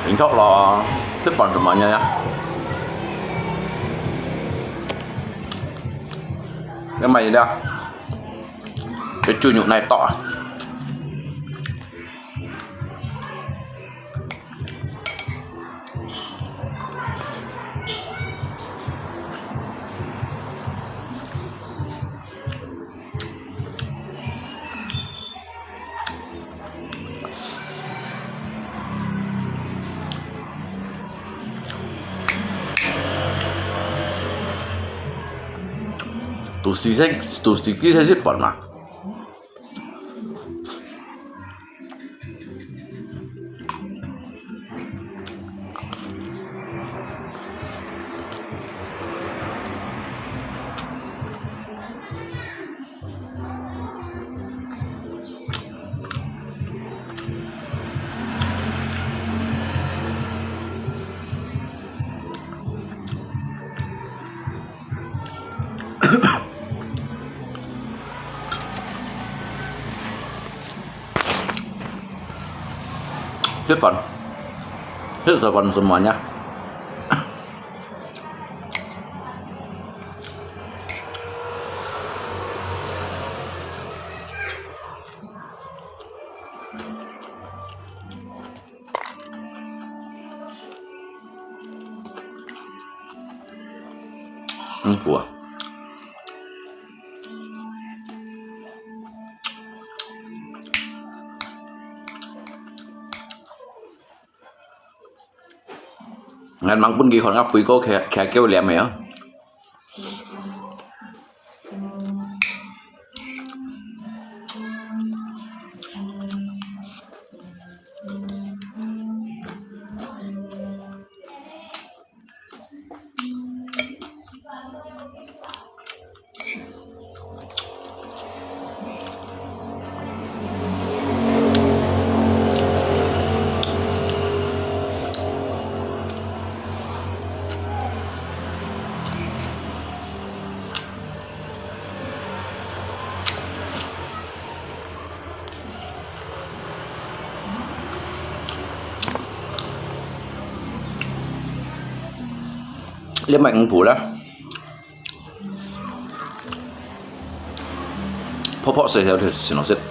Entok lo, sip pan semuanya ya. Yang mana dia? Kecunyuk naik tok ah. 都是个，都是个，是个嘛。 Sip pan. Sip pan semuanya. Ung pu ah. Ngan mang pun kì khon ngap phui ko khia, khia kiêu liam mèo. Liam mai ung pu lah. Phok phok sè sè sin lo sit.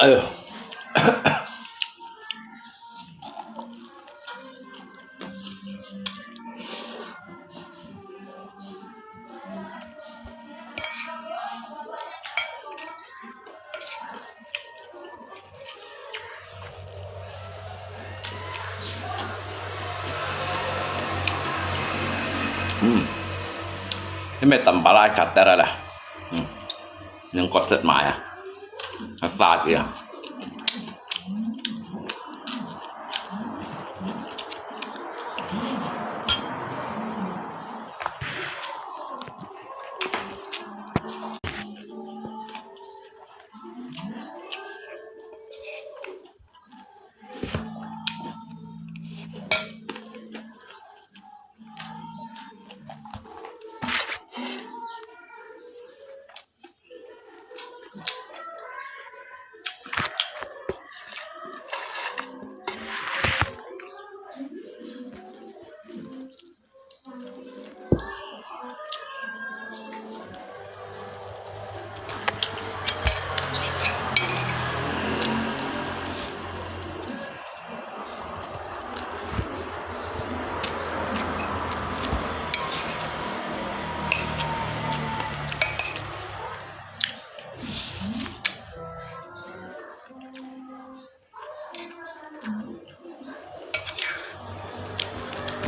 哎呦，嗯，你乜淡薄仔卡得啦，嗯。 Yang konsep maya. Asa dia.𠊎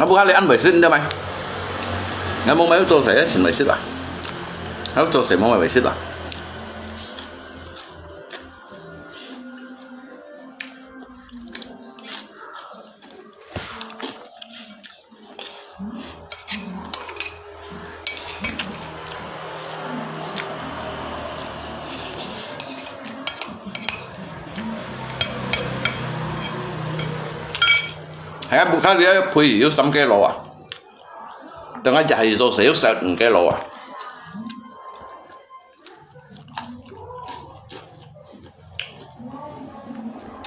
不過你恁會食，你知無？𠊎無買做事，先會食啊。𠊎做事無買會食啊。 係啊，不過你愛配有三個爐啊。等下食係做事有十五個爐啊。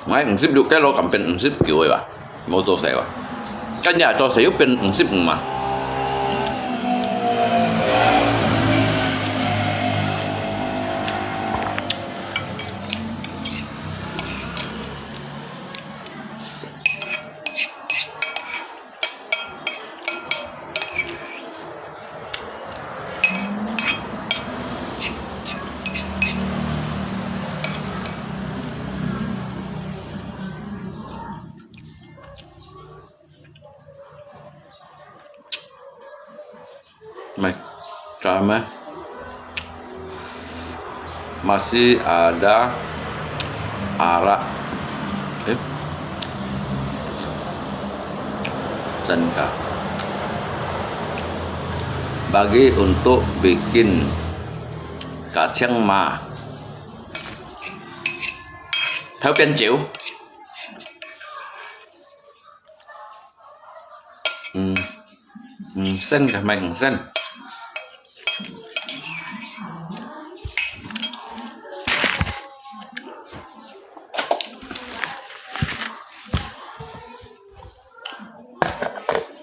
𠊎五十六個爐敢變五十九個吧，無做事吧。今日做事又變五十五嘛。 Mai, sama. Masih ada arak. Eh? Sangka. Bagi untuk bikin kacang ma. Thau pian chiu. Ừm, ừm, sen kìa, mày ừm sen.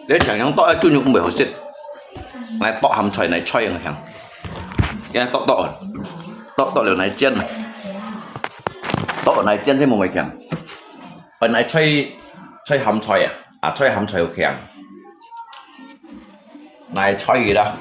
Lê chàng yang tok ai chu nhục mười hổ xịt. Nai tok hâm choi, nai choi yang chàng. Yang tok tok. Tok tok liu nai chiên. Tok nai chiên chứ mù mày chàng. Ôi, nai choi, choi hâm choi à? À, choi hâm choi ok à? Nai choi gì đó?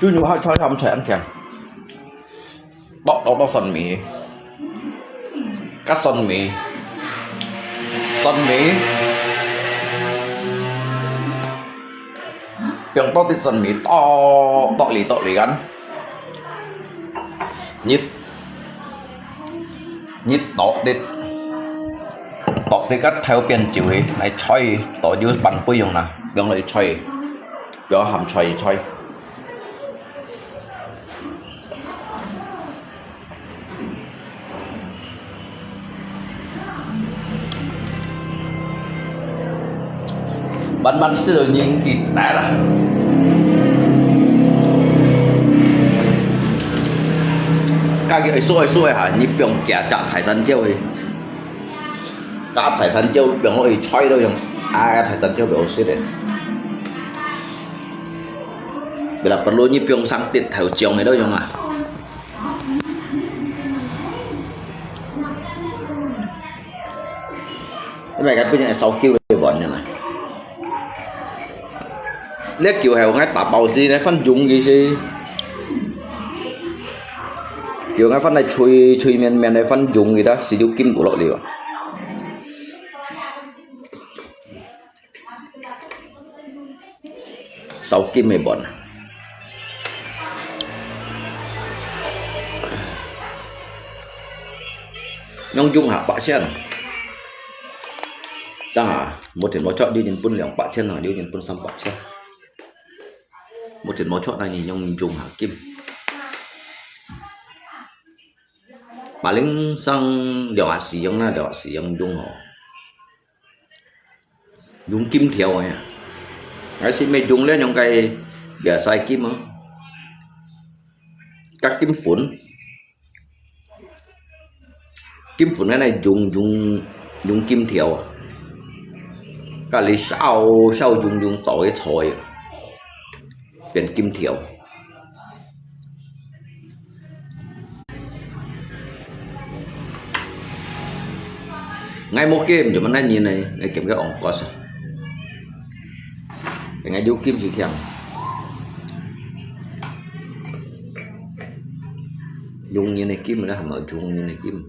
豬肉下菜下菜恁香。 剁剁剁蒜米，加蒜米，蒜米，用多啲蒜米剁剁嚟剁嚟緊，一一剁啲，剁啲个頭變酒去，來菜剁有半杯用啦，用來菜。蓼鹹菜菜。慢慢食到年紀大啦。家己愛食愛食个哈，你放幾隻大山椒去。 加大山椒放落去菜都用，啊，大山椒放好食个。Bila perlu你放生滴豆醬个都用啊。你咪該變成燒酒个碗个啦。 這酒係𠊎打包時呢，放用佢時，酒𠊎放來炊，炊綿綿个放用佢啦，時就浸到落去啊。燒金个碗啊。用用下八千。上下，無停無出，有人分兩百千啊，有人分三百千。 無停無出，但係用用下金。Paling上兩下四用啦，兩下四用用哦。用金條个呀。還係乜用了用个biasa金哦。加金粉。 金粉个呢，用，用，用金條啊，該你燒，燒用，用到个菜啊，變金條。𠊎無金，做麼个呢？𠊎金个戇角啊！𠊎有金就強。用人个金啦，係無？用人个金。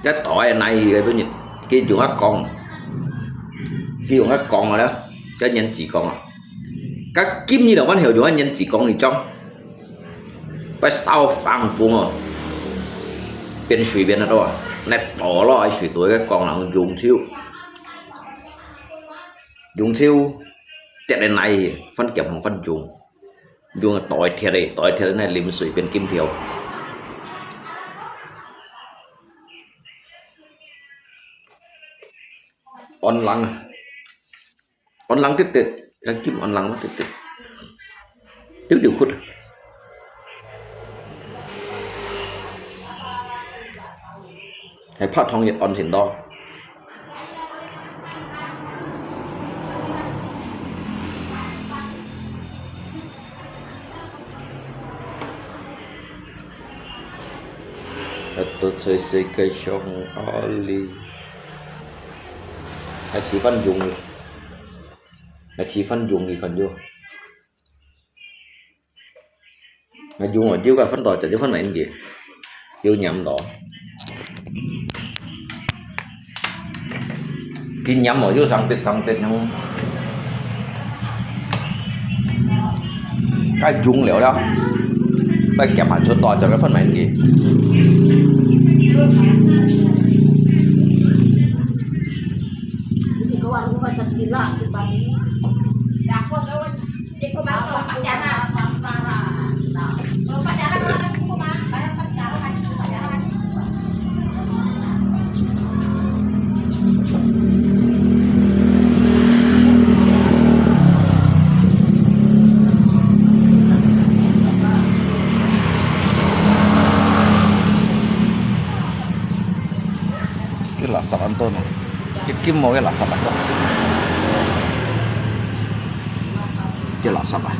該袋个泥个本人，佢用下講，佢用下講个啦，該年紀講啊，該今日老闆曉用下年紀講一張，該燒防風哦，變水變得多啊，那倒落來水多个講人用手，用手跌个泥，翻夾行翻用。 用袋鐵个，袋鐵个呢，淋水變金條。安冷啊，安冷滴滴，該金安冷滴滴，丟丟窟。 係白糖越安全多。一到在世界上哪裡，還係翻用个，還係翻用个感覺。 該用啊，丟个分到，就分埋去，丟黏到。佢黏哦，又生滴生滴樣。該用了了，該夾下出到，就分埋去。該垃圾恁多呢，一斤無个垃圾恁多。 這垃圾啊！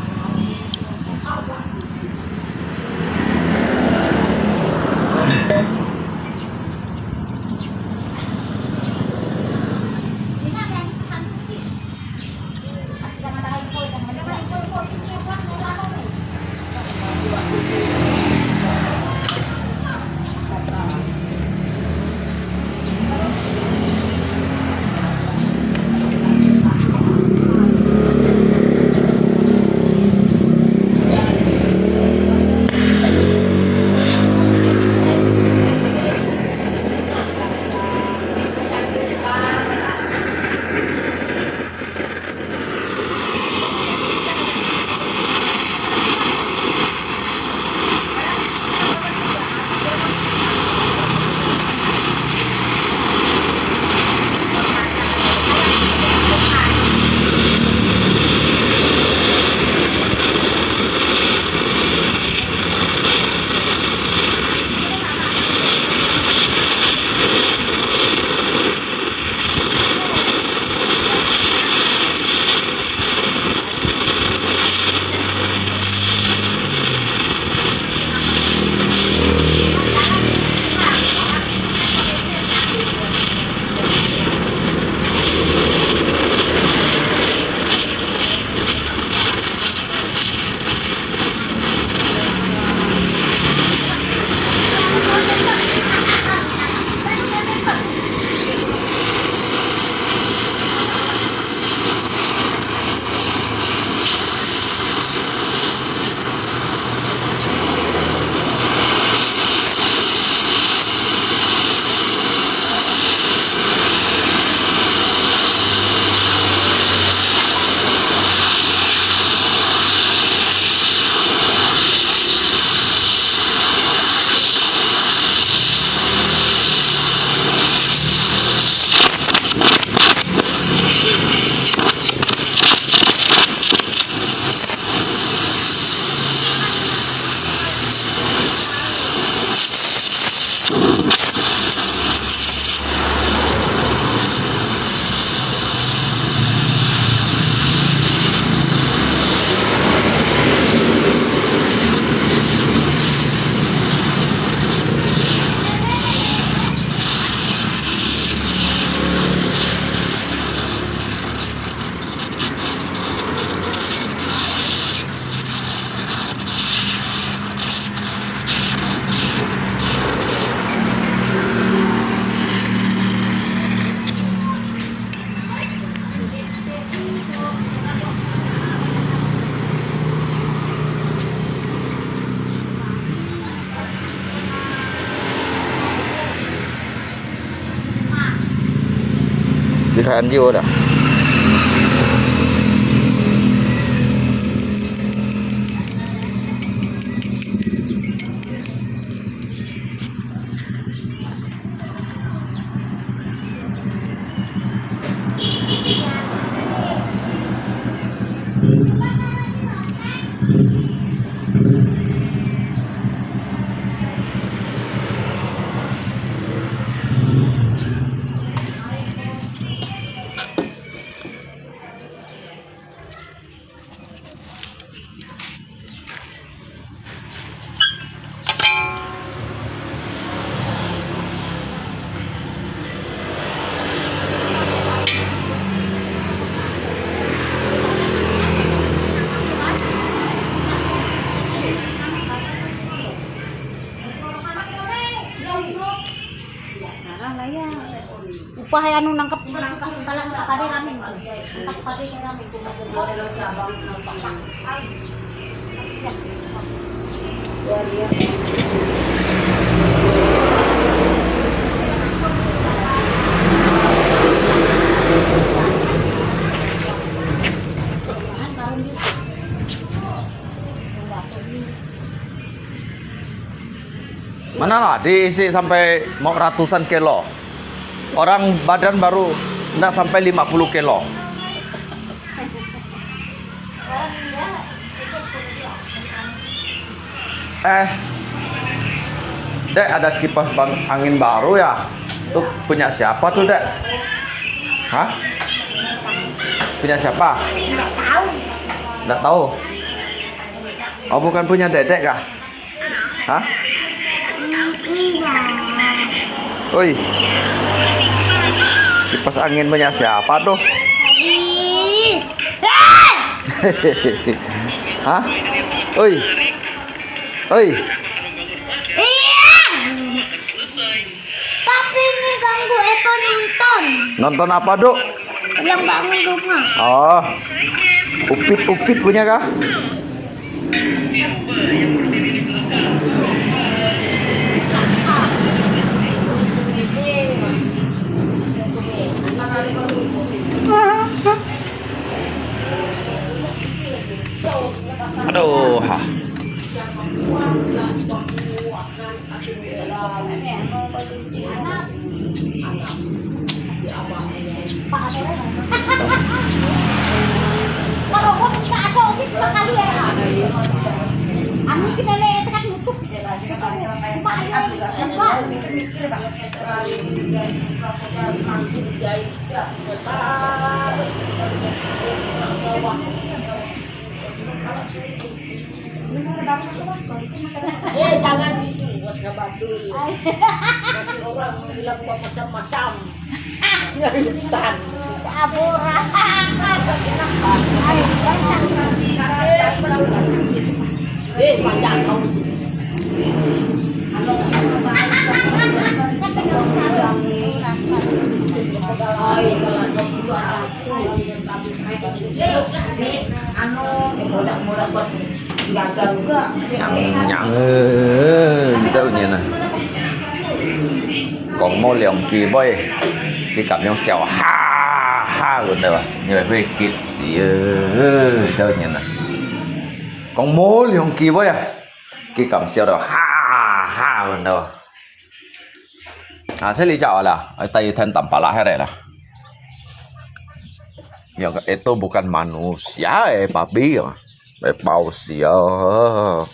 Kan yuk dah. 呀，拿上来呀。Upah anu nangkep, nangkep, talang ka pade ramen. Nangkep pade ramen. Mana lah diisi sampai mau ratusan kilo. Orang badan baru ndak sampai lima puluh kilo. Eh, Dek, ada kipas bang-, angin baru ya? Tuh punya siapa tuh, Dek? Hah? Punya siapa? Nggak tahu. Oh, bukan punya Dedek kah? Hah? Oi. Kipas angin punya siapa tuh? Hah? Oi. Oi. Tapi ini ganggu Epa nonton. Nonton apa, Duk? Yang bangun rumah. Oh. Upit-upit punya kah? Aduh. Eh, jangan gitu, buat sabar dulu. Nanti orang bilang gua macam-macam. Ngeritan. Abura. Eh, banyak kau. Anu, eh, mudah-mudah buat gagal juga. Nhang, nhang, eh, kita punya nah. Kong mo liong ki boy, ki kam yong siau, ha, ha, guna ba. Ni bai hui kit si, eh, kita punya nah. Kong mo liong ki boy ah, ki kam siau dah, ha, ha, guna ba. Ah, saya licak lah. Ay, tayo ten tampala hai lah. Ya, itu bukan manusia, eh, babi ya. Eh, 包死啊！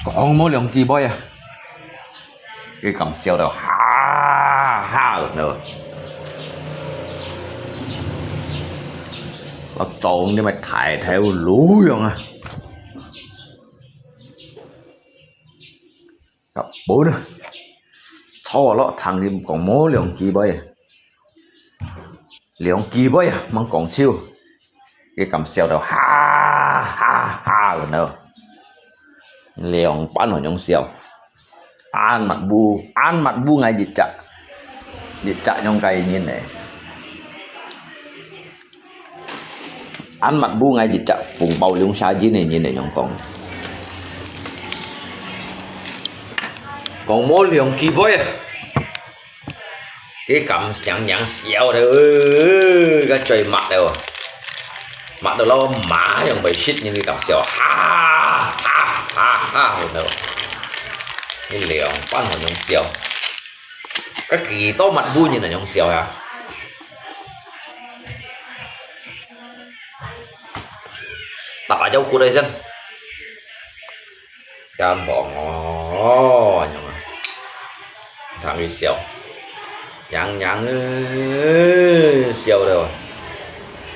講無兩句話啊！佢咁笑到哈哈咁樣。我撞你咪大頭驢樣啊！ Kapun ah. Cho lo thang lim kong mo liong ki boy. Liong ki boy ah, mang kong chiu. Cái kam siêu đâu ha ha ha rồi đâu. Liong pan hổ nhong siêu. An mặt bu, an mặt bu ngay dịch chặt. Dịch chặt nhong cái nhìn này. An mặt bu ngay dịch chặt phùng bao liong sa jin này nhìn này nhong kong. 講無兩句話啊，佢敢娘娘笑了，呃，个嘴擘了，擘到摎馬樣會食人，佢敢笑，哈哈哈哈，然後，佢兩班好樣笑，个幾多萬人啊樣笑呀？打把腰骨來先。 敢講哦，恁樣啊，聽佢笑，娘娘欸，笑了，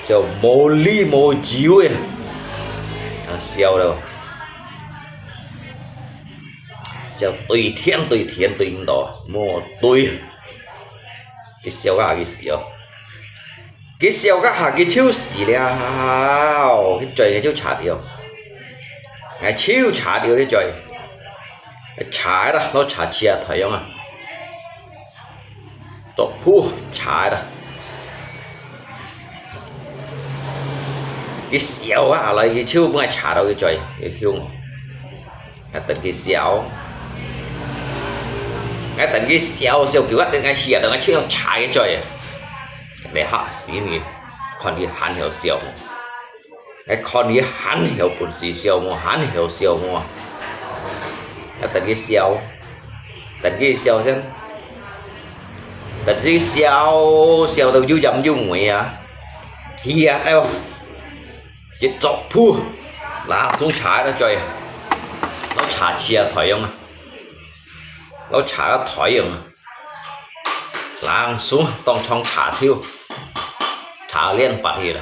笑無理無由欸，啊，笑了，笑對天對天對毋到，無對，佢笑啊，佢笑。 佢笑該下佢就死了，佢嘴佢就插掉，𠊎就插掉佢嘴，插啦，摎插車台樣啊，竹鋪插啦。佢笑該下來，佢就分𠊎插到佢嘴，佢凶哦。 𠊎等佢笑，𠊎等佢笑，笑久啊，等𠊎歇到𠊎手上插佢嘴，你嚇死你！看佢還曉笑無？𠊎看佢還曉本事笑無？還曉笑無？𠊎等佢笑，等佢笑先，等佢笑，笑到又湮又瘰啊，歇了，一竹鋪，摎松插到嘴，摎插車台樣啊！ 摎插个台樣啊，冷手當場插手，插連發去啦，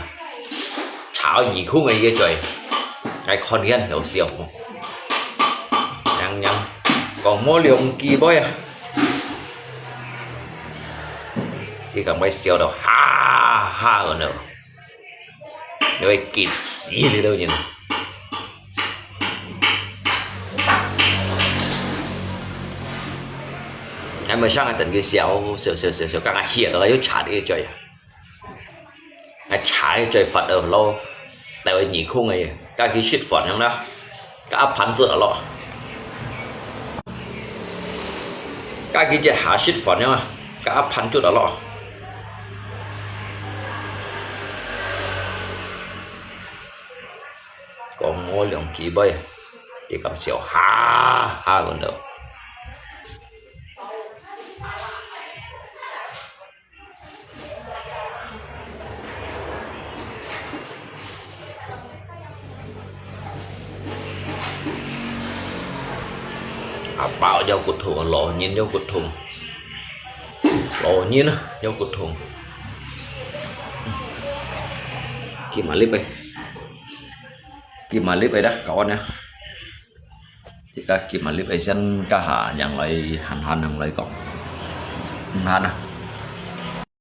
插耳空个一嘴，𠊎看佢還曉笑無？娘娘，講無兩句話啊，佢敢會笑到哈哈个呢。 你會急死你兜人。𠊎無想𠊎等佢笑，笑，笑，笑，笑，剛剛歇到了又插佢一嘴啊。𠊎插佢一嘴發到咯，帶佢耳空个，該佢食飯樣啦。 該阿潘子啊咯。該佢這下食飯樣啊，該阿潘子啊咯。講無兩句話，佢敢笑哈哈个咯。 阿爸腰骨痛，老人腰骨痛，老人啊，腰骨痛。佢嘛哩忒，佢嘛哩忒啦，搞完了。 自家今日哩愛先，該下人來閒閒人來講，毋閒啊，